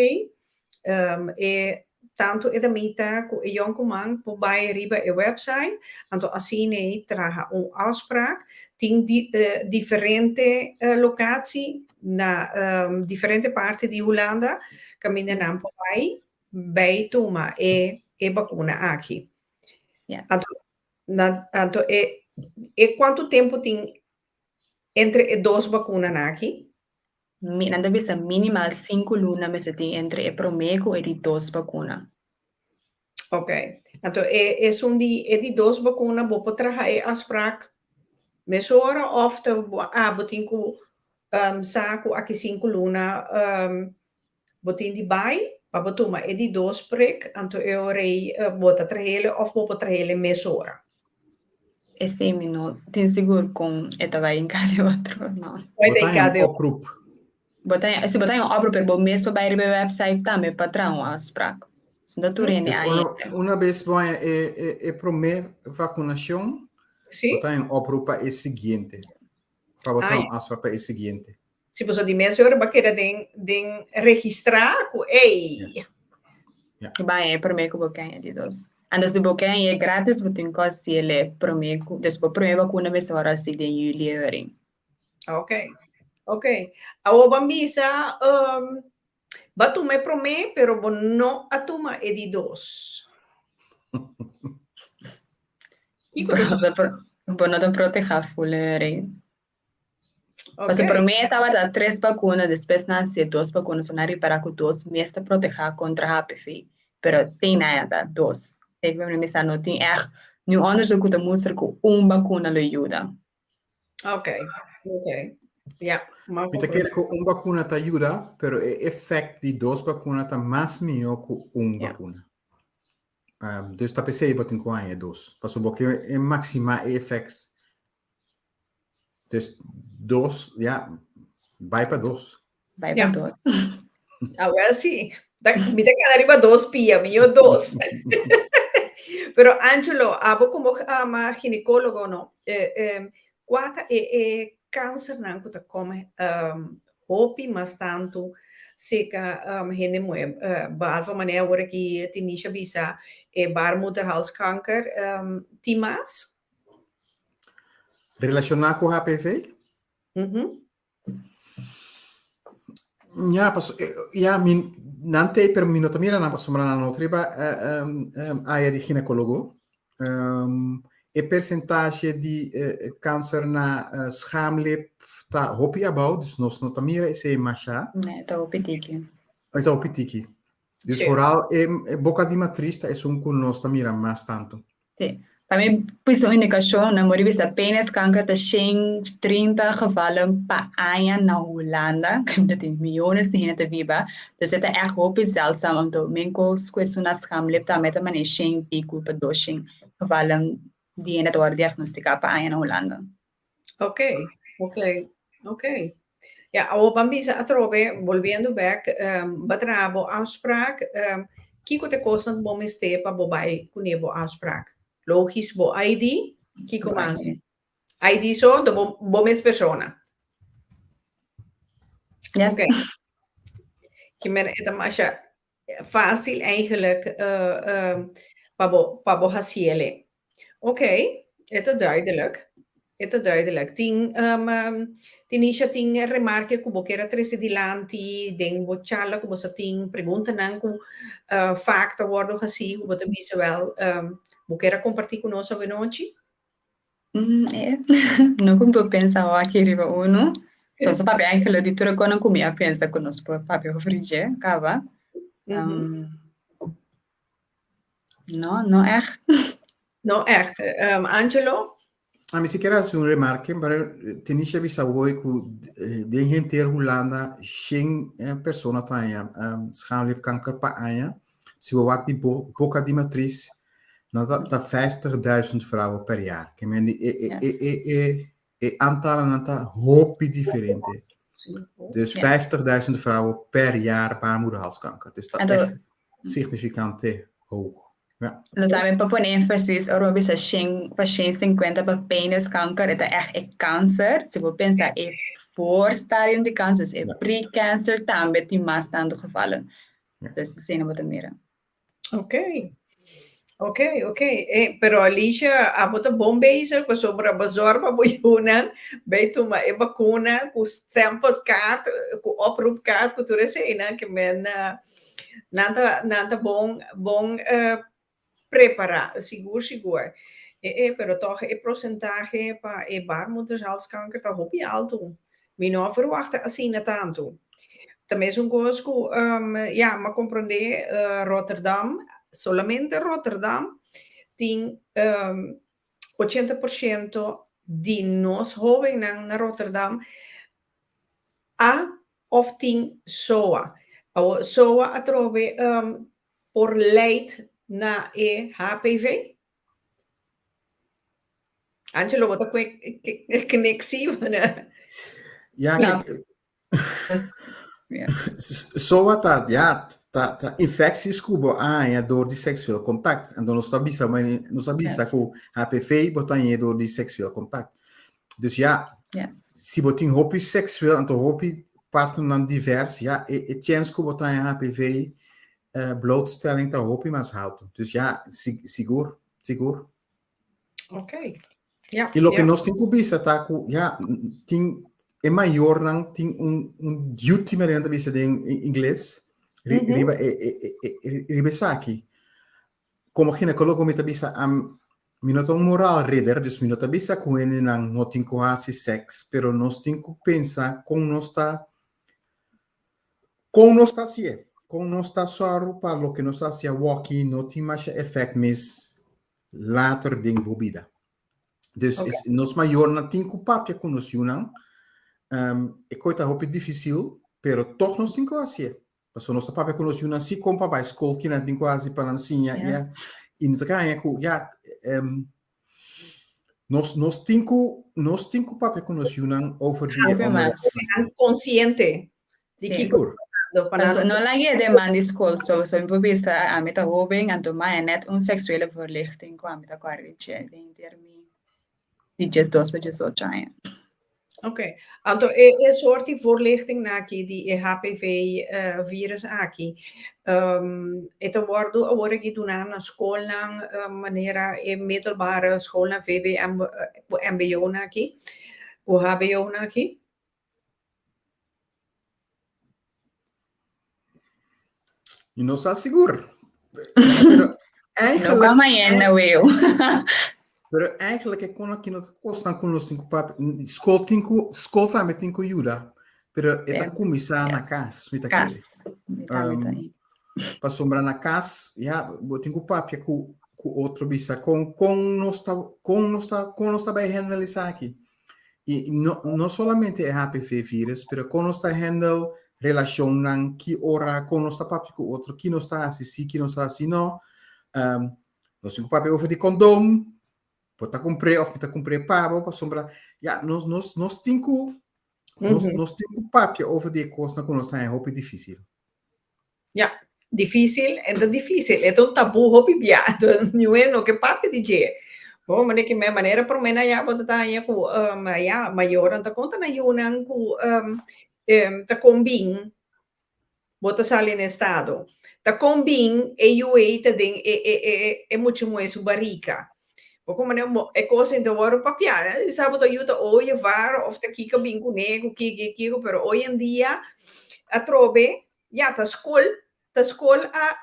e. Tantu e damita ku e yònkuman por bai riba e website, anto asina ei traha un afspraak. Tin di diferente lokatie na diferente parti di Hulanda kaminda nan por bai bai tuma e e bakuna aki. Yes. Anto na anto e e kuantu tempu tin entre e dos bakunanan aki? Mi, nan ta bisa minimal 5 luna mester tin entre e promé ku e di dos bakuna. Ok. Anto e esun di e di dos bakuna bo por traha e afspraak mesora òf ta ah bo tin ku sa ku aki 5 luna bo tin di bai pa bo tuma e di dos prik anto e ora ei bo ta trahele òf bo por trahele mesora. Esei mi no tin sigur kon e ta bai hinká den otro, no. Bo ta hinká un den oproep. Bo ta, si bo ta un oproep pero bo mes por bai riba e website tambe pa traha un afspraak. So no tur hende Dus a ora, hende. una bes bo haña e, e, e promé vakunashon, Sí? bo ta haña un oproep pa e siguiente. Pa bo traha Ai. un afspraak pa e siguiente. Si boso di mes ora ba keda den den registrá ku ey. Yes. Ja. Bai e promé ku bo ken e di dos. Anto si bo ken e gratis bo tin ku hasi el e promé ku des bo promé bakuna mester wòrdu hasi den yüli e orin. Ok. Ok. Awor ban bisa um, ba tuma e promé pero bo no a tuma e di dos. Kiko ta Bo no ta protehá ful e orin. Ok. Pasobra promé tabata tres bakuna, despues nan hasié dos bakuna, so nan ripará ku dos mes ta protehá kontra HPV, pero te na ta dos. Te ku mi bisa no tin ègt niun onderzoek ku ta mustra ku un bakuna lo yuda. Ok, ok. Ja, m'a Mi ta kere ku un bakuna ta yuda, pero e efèkt di dos bakuna ta mas mihó ku un bakuna. Dus ta p'esei bo tin ku haña e dos, pasobra bo ke maksimá e efèkt. Dus dos, ja, bai pa dos. Bai Ja. pa dos. Ah, wel sí. Ta, mi ta queda riba dos pia, mi yo dos. Pero Angelo, abo como ama ginecólogo, no? Eh, eh, kua ta e, e kansernan ku ta kome hopi mas tantu seka hende muhé? Behalve manera awor aki Tinisha bisa e baarmoederhalskanker, tin mas? Relashoná ku HPV? Ja, pas, ja, mi, nan tei, pero mi no ta mira nan pasobra nan no ta riba área di ginecólogo. E percentahe di kanser na schaamlip ta hopi abou, dus nos no ta mira esei masha. Nee, ta hopi tiki. E ta hopi tiki. Dus vooral e boka di matris ta esun ku nos ta mira mas tantu. Sí. Pa mi pisa un indikashon, nan muri bisa peniskanker ta 130 gevallen pa aña na Hulanda, kaminda tin miyones di hende ta biba, dus e ta ègt hopi zeldzaam anto men kos ku esun na schaamlip tambe ta manera shen piku pa doshen gevallen di hende ta wòrdu diagnostiká pa aña na Hulanda. Ok, ok, ok. Ja, awor ban bisa atrobe, bolbiendo bek, ba traha bo afspraak, kiko ta e kosnan ku bo mester pa bo bai kuné bo afspraak? Logis bo ID, kiko mas? ID so, anto bo, bo mes persona. Yes. Ok. Ke men e ta masha fácil eigenlijk pa bo, pa bo hasiele. Ok, e ta duidelijk. E ta duidelijk. Tin, um, Tinisha, tin remarke ku bo kier a trese dilanti den bo charla ku bo sa tin preguntanan ku vaak ta wòrdu hasí ku bo ta bisa wèl bo kier a kompartí ku nos awenochi? Mm, no ku bo pensa awor aki riba unu. So sa papia eigenlijk di tur e konan ku mi a pensa ku nos por papia over dje, kaba. No, no echt. No echt. Angelo? Ami si kier hasi un remarke, maar Tinisha bisa hoy ku den henter Hulanda shen persona ta haña schaamlipkanker pa aña. Si bo wak di boka di matris, nan ta ta 50.000 vrouwen per jaar. Ke men di e e e e e e aantallen ta hopi diferente. Dus 50.000 vrouwen per jaar baarmoederhalskanker. Dus dat is echt significante hoog. Ja. No tambe pa pone énfasis, ora bo bisa shen pa shen sinkuenta pa peniskanker, e ta ègt e kanser. Si bo pensa e voorstadium di kanser, dus e pre-cancer tambe tin mas tantu gevallen. Dus asina bo ta mira. Ok. Ok, ok. Eh, pero Alicia, abo ta bon bezig pasobra bo zorg pa bo yunan bay tuma e bakuna ku stempelkaart, ku oproepkaart, ku tur eseinan ke men nan ta nan ta bon bon eh, prepará, sigur sigur. Eh, eh, pero tòg e prosentahe pa e baarmoederhalskanker ta hopi altu. Mi no a verwachta asina tantu. Ta mesun kos ku, ya, m'a komprondé Rotterdam, solamente Rotterdam tin ochenta por shento di nos hóbennan na Rotterdam a òf tin soa. Awor, soa atrobe por leid na e HPV? Angelo, bo ta kwe knik sí, mana. Ja, No. kijk, Ja. SOA ta, ja, ta, ta infecties ku bo haña door di seksueel contact. En dan nos ta bisa, nos ta bisa Yes. ku HPV bo ta haña door di seksueel contact. Dus ja, Yes. si bo tin hopi seksueel, anto hopi partnernan divers, ja, e, e chance ku bo ta haña HPV eh, blootstelling ta hopi mas haltu. Dus ja, sigur, sigur. Ok. Ja, I loke ja. nos tin ku bisa ta ku, ja, tin e mayornan tin un, un duty, manera nan ta bisa den ingles, ri, riba e, e, e, e, riba esaki. Komo ginekólogo mi ta bisa, am, mi no ta un moraalridder, dus mi no ta bisa ku hendenan no tin ku hasi sèks, pero nos tin ku pensa kon nos ta Kon nos ta hasié? Kon nos ta sòru pa loke nos ta hasi awoki no tin masha efèkt mes later den bo bida? Dus Ok. es, nos mayornan tin ku papia ku nos yunan. Um, e koi ta hopi difísil, pero tòg nos tin ku hasié. Pasobra nos ta papia ku nos yunan si kon pa bai skol, kinan tin ku hasi pa nan siña, Ja. ya. I no ta kaña ku, ya, em, nos, nos tin ku, nos tin ku papia ku nos yunan over di e Hopi onderwerp. mas. Nan konsiente di Sí. kiko Sigur. ta pasando pa nan. Paso no lag'é den man di skol so, so mi por bisa ami ta hoben anto maya net un seksuele voorlichting ku ami ta kòrda di dje den henter mi di diesdos pa diesocho aña. Ok. Anto e e soort di voorlichting aki di e HPV virus aki, um, e ta wordu awor aki duná na skolnan manera e middelbare schoolnan VBM ku MBO nan aki, ku HBO nan aki? Mi no sa sigur. Pero No eigenlijk, kwam ainda, weu. pero eigenlijk e kon aki no ta kosnan ku nos tin ku papia. Skol tin ku, skol tambe tin ku yuda, pero e ta Sí. kuminsá na Yes. kas, mi ta kere. Kas. Mi tambe ta Um, ahí. pasobra na kas, ya, bo tin ku papia ku ku otro bisa kon kon nos ta kon nos ta kon nos ta bai handle esaki. I no, no solamente e HPV virus, pero kon nos ta handle relashonnan, ki ora, kon nos ta papia ku otro, ki nos ta hasi si, ki nos ta hasi no. Um, nos tin ku papia over di kondom, bo ta kumpr'é òf mi ta kumpr'é pa bo, pasobra ya, nos, nos, nos tin ku, nos, nos tin ku papia over di e kosnan ku nos ta haña hopi difísil. Ja, difícil, e ta difícil, e ta un tabú hopi bia, niun no ke papia di dje. Bo manera ki manera promé na ya bo ta taña ku um, ya mayornan ta konta na yunan ku um, ta kon bin bo ta sali na estado. Ta kon bin e yu ei ta den e e e e mucha muhé su barika. Bo kon manera bo e kos ei ta wòrdu papiá. Sa bo ta yu ta ooievaar òf ta kiko bin kuné ku kiko kiko, pero hoy en dia atrobe Ya, ta skol, ta skol a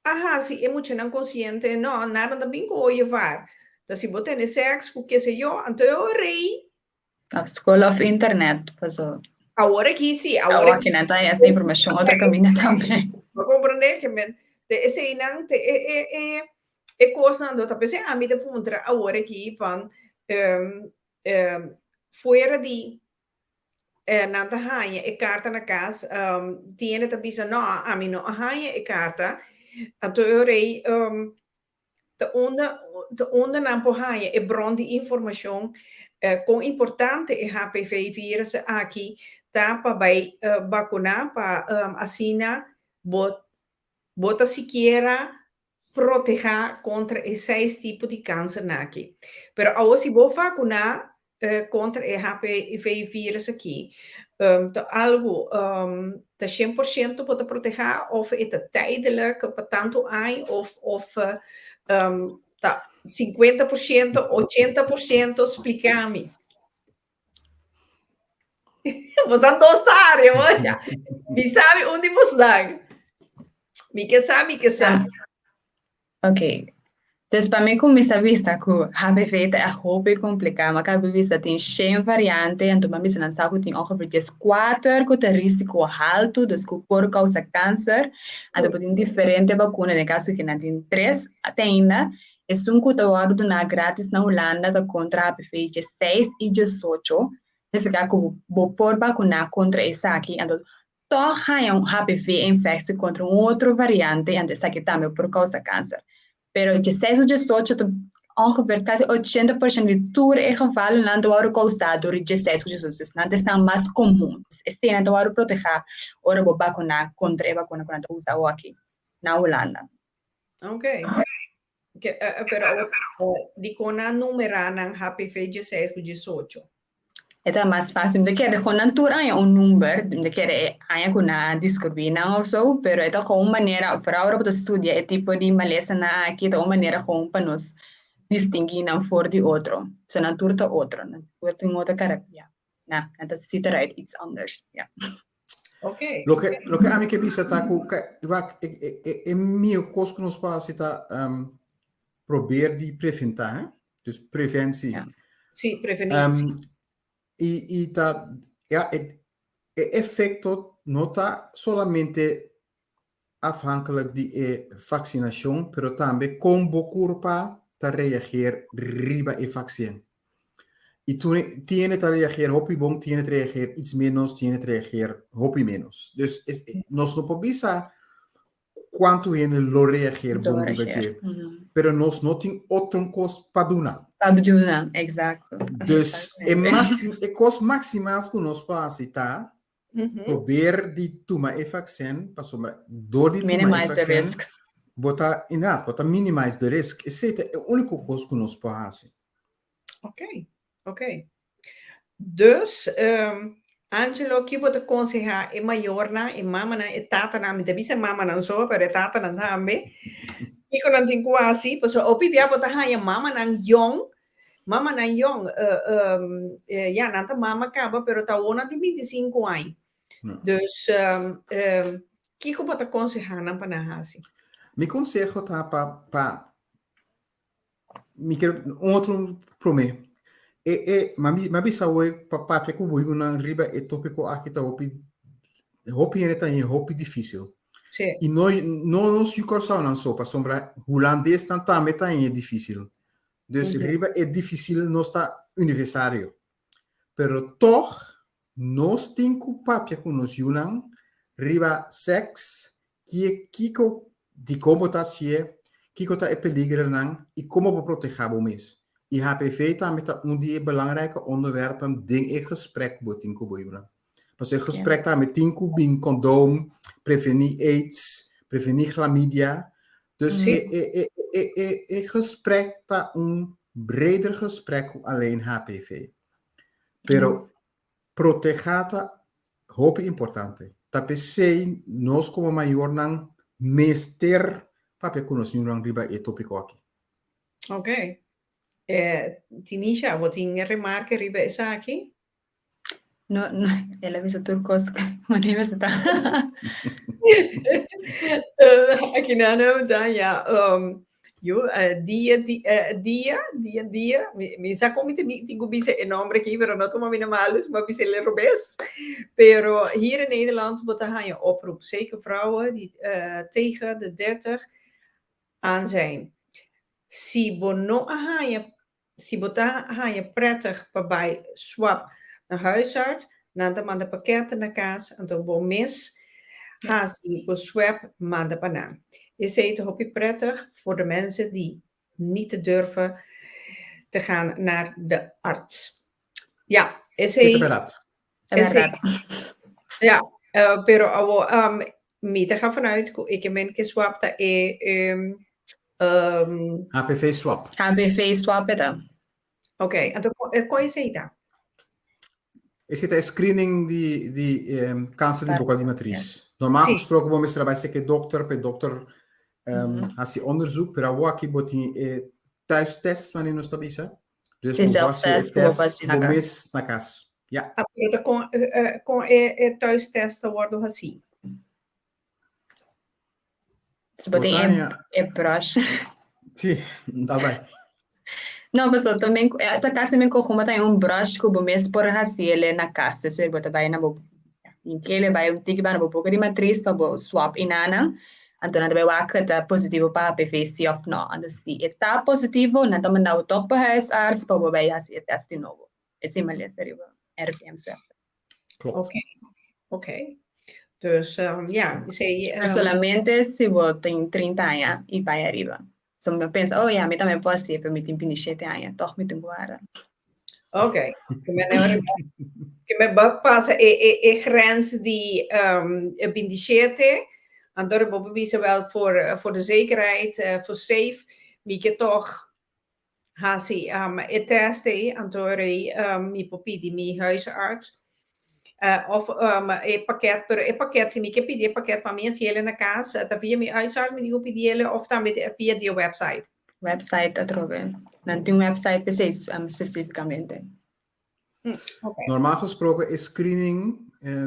a hasi e muchanan konsiente, no, nada ta bin ku ooievaar. Ta si bo tene sèks ku ke se yo, anto e ora ei. Of skol of internet, paso. Awor aki si, awor Awor aki nan ta haña esa informashon otro kaminda tambe. Bo komprendé ke men te eseinan te e e e e kosnan do ta p'esei ami ta puntra awor aki van fuera di nan ta haña e karta na kas, tin hende ta bisa no, ami no a haña e karta. Anto e ora ei ta unda ta unda nan por haña e bron di informashon kon importante e HPV virus aki ta pa bai bakuná pa asina bo bo ta sikiera protehá kontra e seis tipo di kansernan aki. Pero awor si bo vakuná. Kontra e HPV virus aki ta algu ta 100% bo ta protehá òf e ta tijdelijk pa tantu aña òf òf ta 50%, 80%, splika mi. Boso dos ta área, hoor. Mi sabi un di bosnan. Mi ke sa, mi ke sa. Ok. Dus pa mi kuminsá bisa ku HPV ta e hopi kompliká. Mi a kaba bisa tin shen variante, anto mi a bisa nan sa ku tin ongeveer dieskuater ku ta risiko haltu, dus ku por kousa kanser. Anto bo tin diferente bakuna, den e kaso aki nan tin tres te ainda. Esun ku ta wòrdu duná gratis na Hulanda ta kontra HPV diesseis i diesocho. Nifiká ku bo por bakuná kontra esaki, anto tòg haña un HPV-infectie kontra un otro variante, anto esaki tambe por kousa kanser. Pero diesseis o diesocho ta ongeveer kasi 80% di tur e gevalnan ta wòrdu kousá dor di diesseis ku diesocho. Dus nan ta esnan mas komun. Eseinan ta wòrdu protehá ora bo bakuná kontra e bakuna ku nan ta usa awoki na Hulanda. Ok. Pero dikon nan numerá nan HPV diesseis ku diesocho? E ta mas fácil. Mi ta kere kon nan tur haña un number, mi ta kere e aña ku nan a diskurbí nan of so, pero e ta kon un manera, vooral ora bo ta studia e tipo di malesanan aki, ta un manera kon pa nos distinguí nan for di otro. So nan tur ta otro, nan tur tin otro karakter, ya. Na, nan ta ziet eruit iets anders, ya. Ok. Loke, loke ami ke bisa ta ku, wak, e, e, e, e mihó kos ku nos por hasi ta probeer di preventá, hè? Dus preventie. Ja. Sí, prevenir. Um, sí. I, i ta, ja, e, e efecto no ta solamente afhankelijk di e vaccinacion, pero tambe con bo curpa ta reageer riba e vaccin. I toen tiene ta reageer hopi bon, tiene ta reageer iets menos, tiene ta reageer hopi menos. Dus es, nos no por bisa Kuantu hende lo reageer bon riba dje, pero nos no tin otro kos pa duna. Pa duna, exacto. Dus e maxim, e kos maximaal ku nos por hasi ta probeer di tuma e vaccin, pasobra dor di tuma e Minimize the vaccin, risks. bo ta, inderdaad, bo ta minimize the risk. Esei ta e úniko kos ku nos por hasi. Ok, ok. Dus, Angelo, ki bo ta konsehá e mayornan, e mamanan, e tatanan, mi ta bisa e mamanan so, pero e tatanan tambe, kiko nan tin ku hasi? Pasobra hopi bia bo ta haña mamanan yòn, mamanan yòn, ya, nan ta mama kaba, pero ta awor nan tin bintisinku aña. Dus, kiko bo ta konsehá nan pa nan hasi? Mi konseho ta pa pa Mi ker un otro promé. E e ma mi ma bisa hoy pa papia ku bo yunan riba e tópiko aki ta hopi hopi hende ta haña hopi difísil. Sí. I no no nos yu Kòrsounan so pasobra hulandesnan tambe ta haña difísil. Dus riba e difísil nos ta universario. Pero tòg nos tin ku papia ku nos yunan riba sèks Kie kiko dikon bo ta hasié, kiko ta e peligernan i komo bo protehá bo mes. I HPV tambe ta un di e belangrike onderwerpen den e gesprek ku bo tin ku bo yunan. Pasobra e gesprek tambe tin ku bin kondoom, prevení aids, prevení chlamydia. Dus e e e e e e gesprek ta un breder gesprek ku alleen HPV. Pero protehá ta Hopi importante. Ta p'esei nos komo mayornan mester papia ku nos ñunan riba e topiko aki. Ok. Tinisha, bo tin remarke riba esaki? No, no, el a bisa tur kos ku mi mester ta. Aki nan ta, ya. Yo, dia, dia, dia, dia, mi, mi sa kon mi tin ku bisa e nomber aki, pero no tuma mi na malu si mi a bisa el robes. Pero hier in Nederland bo ta haña oproep, zeker vrouwen die tegen de 30 aan zijn. Si bo no a haña Si bo ta haña prettig pa bai swab na huisarts, nan ta manda pakete na kas, anto bo mes hasi bo swab manda pa nan. Esei ta hopi prettig voor de mensen die niet durven te gaan naar de arts. Ja, Esei ta esei, bèrdat. Ta esei, bèrdat. ja, pero awo mi ta gaan vanuit ku e ke men ke swab ta e HPV swab. HPV swab e ta. Ok, anto kon esei ta? Esei ta e screening di di kanser di boka di matris. Normaal gesproken bo mester a bai seke dokter pa e dokter hasi onderzoek, pero awor aki bo tin e thuistest manera nos ta bisa. Dus bo hasi e test bo mes na kas. Ja. Ah, pero ta kon kon e thuistest ta wordo hasi? Si bo tin e, e brush. Sí, dal bai. No, paso también, eh, ta casi men cojo ta un brush ku bo mes por hasi ele na kas. Dus bo ta bai na bo inkele bai un tiki ba na bo boka di matriz pa bo swap inana. Anto nan ta bai wak ta positivo pa HPV si of no. Anto si e ta positivo, nan ta manda bo toch pa huisarts pa bo bai hasi e test di nobo. Esei mi a lesa riba RIVM su website. Klopt. Oké, oké. Dus um, ja, esei... Um, solamente si bo tin 30 aña y bai ariba. So mi pensa, oh ja, mi tambe por hasié, pero mi tin 27 aña, toch mi tin ku warda. Oké. Ke men ke men ba pasa e, e, e grens di um, 27, anto bo por bisa wel voor, voor de zekerheid, uh, voor safe, mi ke toch Hasi e test ei, anto rei mi por pidi mi huisarts of e pakket, pero e pakket si mi ke pidi e pakket pa mi hasi ele na kas ta via mi huisarts mi digo pidi ele of tambe via di e website? Website atrobe. Nan tin un website p'esei spesifikamente. Okay. Normaal gesproken e screening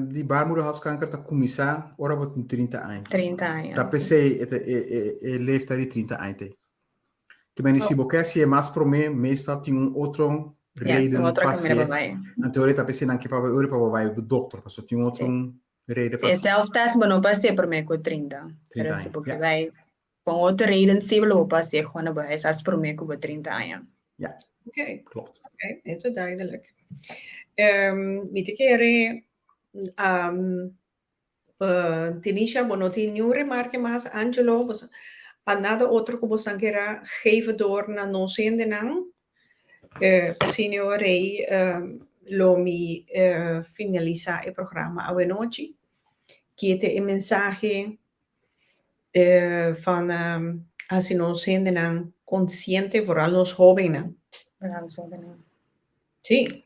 di baarmoederhalskanker ta kuminsá ora bo tin 30 aña. 30 aña. Ta p'esei e, e, e, e leeftijd di 30 aña te. Te meni si bo ke hasié mas promé, meestal tin un otro Yes, un reden otro pa kaminda pa hasié. bai. Anto ora ta p'esei nan ke pa bai ora pa bo bai dokter, pasobra tin un otro reden Si pa e hasié. self-test bo no por hasié promé ku 30. 30 Pero si aña, bo ke ja. bai pa un otro reden sí lo bo por hasié gewoon na bo huisarts promé ku bo 30 aña. Ja. Oké. Klopt. Oké, het is duidelijk. Um, mi te kere, um, uh, Tinisha, bo no tin niun remarke mas, Angelo, bo, a nada otro ku bosan kera geven door na nos hendenan. Uh, Pasinio Rey, um, lo mi uh, finalisa e programa awenochi. Kiete e mensahe van hasi nos hendenan konsiente, vooral nos hóbennan. Vooral nos hóbennan. Sí.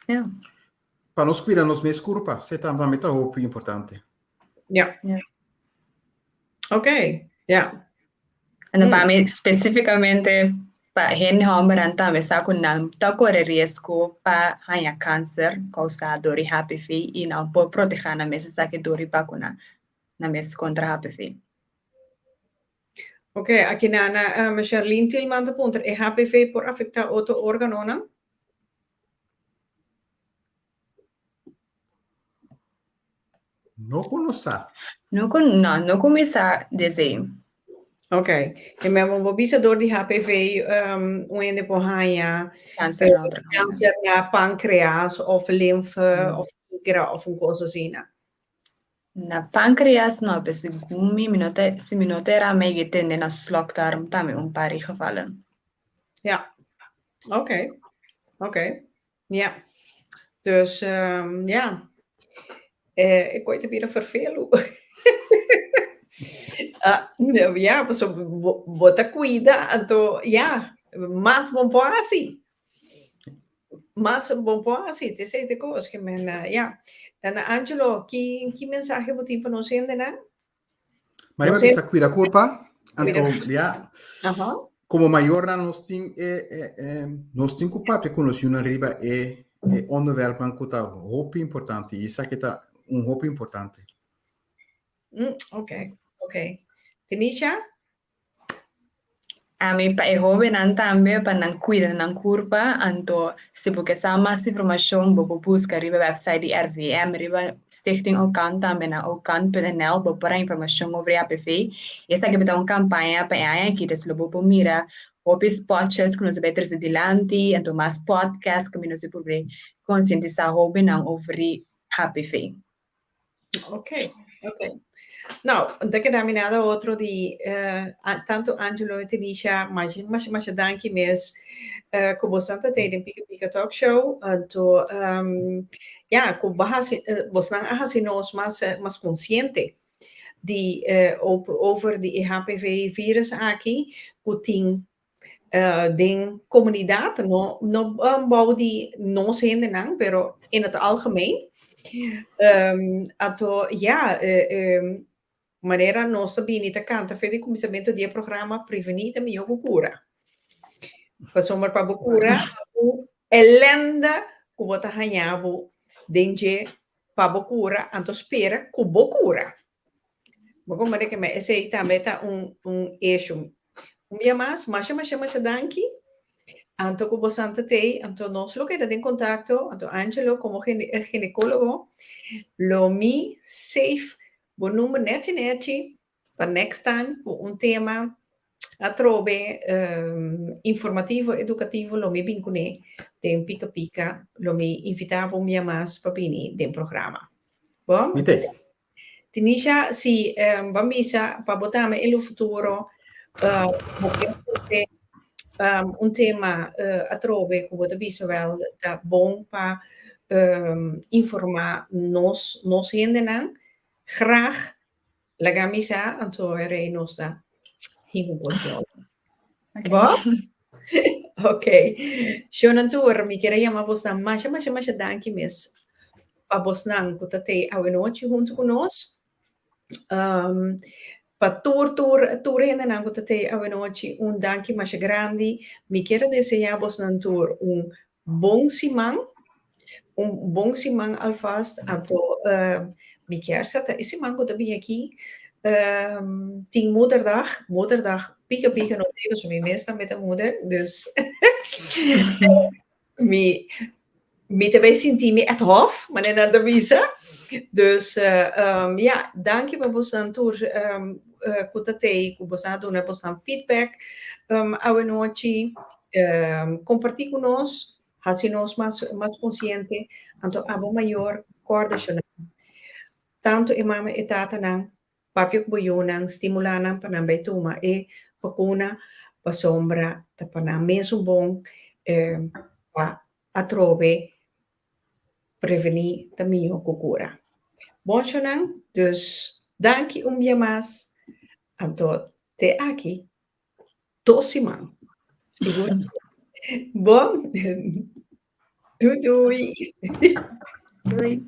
Ja. Pa nos kuida nos mes kurpa, esei tambe ta hopi importante. Ja. Ja. Oké, ja. En dan pa mi spesífikamente pa hende hòmbernan tambe sa ku nan ta kore riesgo pa haña kanser kousá dor di HPV i nan por protehá nan mes esaki dor di bakuná nan mes kontra HPV. Oké, aki na na um, Charlene Tilman ta puntra, e HPV por afektá otro órganonan? No ku no sa. No ku no, no ku mi sa desei. Ok. E men bo bisa door di HPV um, un hende por haña Kanser na otro kaminda. kanser na pankreas of lymfe of nigra of un kos asina. Na pankreas no, pero segun mi, mi no ta, si mi no ta era mi a tende na slokdarm tambe un par di gevallen. Ja. Ok. Ok. Ja. Dus um, ja. Eh, ik word weer vervelen. uh, ja, so, bo, bo ta cuida, anto, ja, mas bon por hasi. Mas bon por hasi, te sei te kos, que men, uh, ja. En Angelo, ki, ki mensaje bo tin pa nos hendenan? Maria Nos bisa cuida curpa, anto ja, Aha. como mayornan nos tin e, e, e, nos tin ku papia ku nos yunan riba e, e onderwerpnan ku ta hopi importante i esaki ta un hopi importante. Mm, ok, ok. Tanisha? Ami pa e hóbennan tambe pa nan kuida nan kurpa, anto si bo ke sa mas informashon bo por buska riba wèpsait di RVM, riba Stichting Ocan tambe na ocan.nl bo por haña informashon over e APV. Esaki bo ta un kampaña pa e aña aki, dus lo bo por mira hopi spòtjes ku nos a bai trese dilanti, anto mas podcast ku mi nos a por bai konsientisá hóbennan over di HPV. Ok, ok. Nou, no keda mi nada otro di uh, tanto Angelo en Tanisha, masha, masha, masha danki mes uh, ku bosan ta tei den Pika Pika Talk Show. Anto, um, ja, ku bo hasi, uh, bosnan a hasi nos mas, mas konsiente di uh, over di e HPV virus aki, ku tin. Den comunidad, no no bou di nos hendenan, pero in het algemeen. Anto ya, manera nos ta bini ta canta fe di cuminsamentu di e programa, preveni ta mihó ku cura. Pasobra pa bo cura ku elende ku bo ta haña bo den dje pa bo cura, anto spera ku bo cura. Bo comprende que me esey tambe ta un un issue. Un bia mas, masha masha masha danki. Anto ku bo santa tei, anto nos lo keda den kontakto, anto Angelo komo gine ginekólogo lo mi save bo number nechi nechi pa next time ku un tema atrobe informativo, edukativo lo mi bin kuné den Pika Pika, lo mi invitá bo un bia mas pa bini den programa. Bo? Mi tei. Tinisha, si bo bisa pa bo tambe en lo futuro bo ke trese un tema atrobe ku bo ta bisa wèl ta bon pa informá nos nos hendenan, graag laga mi sa anto e rei nos ta hinka un kos di otro. Bo? Ok. Shownan tur, mi kier a yama bosnan masha masha masha danki mes pa bosnan ku ta tei awenochi huntu ku nos. Pa tur tur tur hendenan ku ta tei awenochi un danki masha grandi. Mi kier a deseá bosnan tur un bon siman, un bon siman alvast. Anto mi kier sa ta e siman ku ta bini aki tin moederdag, moederdag pika pika no tin pasobra mi mes tambe ta moeder, dus mi mi ta bay sinti mi at hof, manera nan ta bisa. Dus ya, danki pa bosonan tur ku ta tei, ku boso a duna bosonan feedback awenochi. Kompartí ku nos, hasi nos mas mas konsiente, anto abo mayor kòrda shona. Tantu e mama e tatanan papia ku bo yunan, stimulá nan pa nan bai tuma e bakuna pasobra ta pa nan mesun bon pa atrobe prevení ta mihó ku kura. Bon shonnan, dus danki un bia mas, anto te aki dos siman. Sigur. Bon, doei doei. Doei.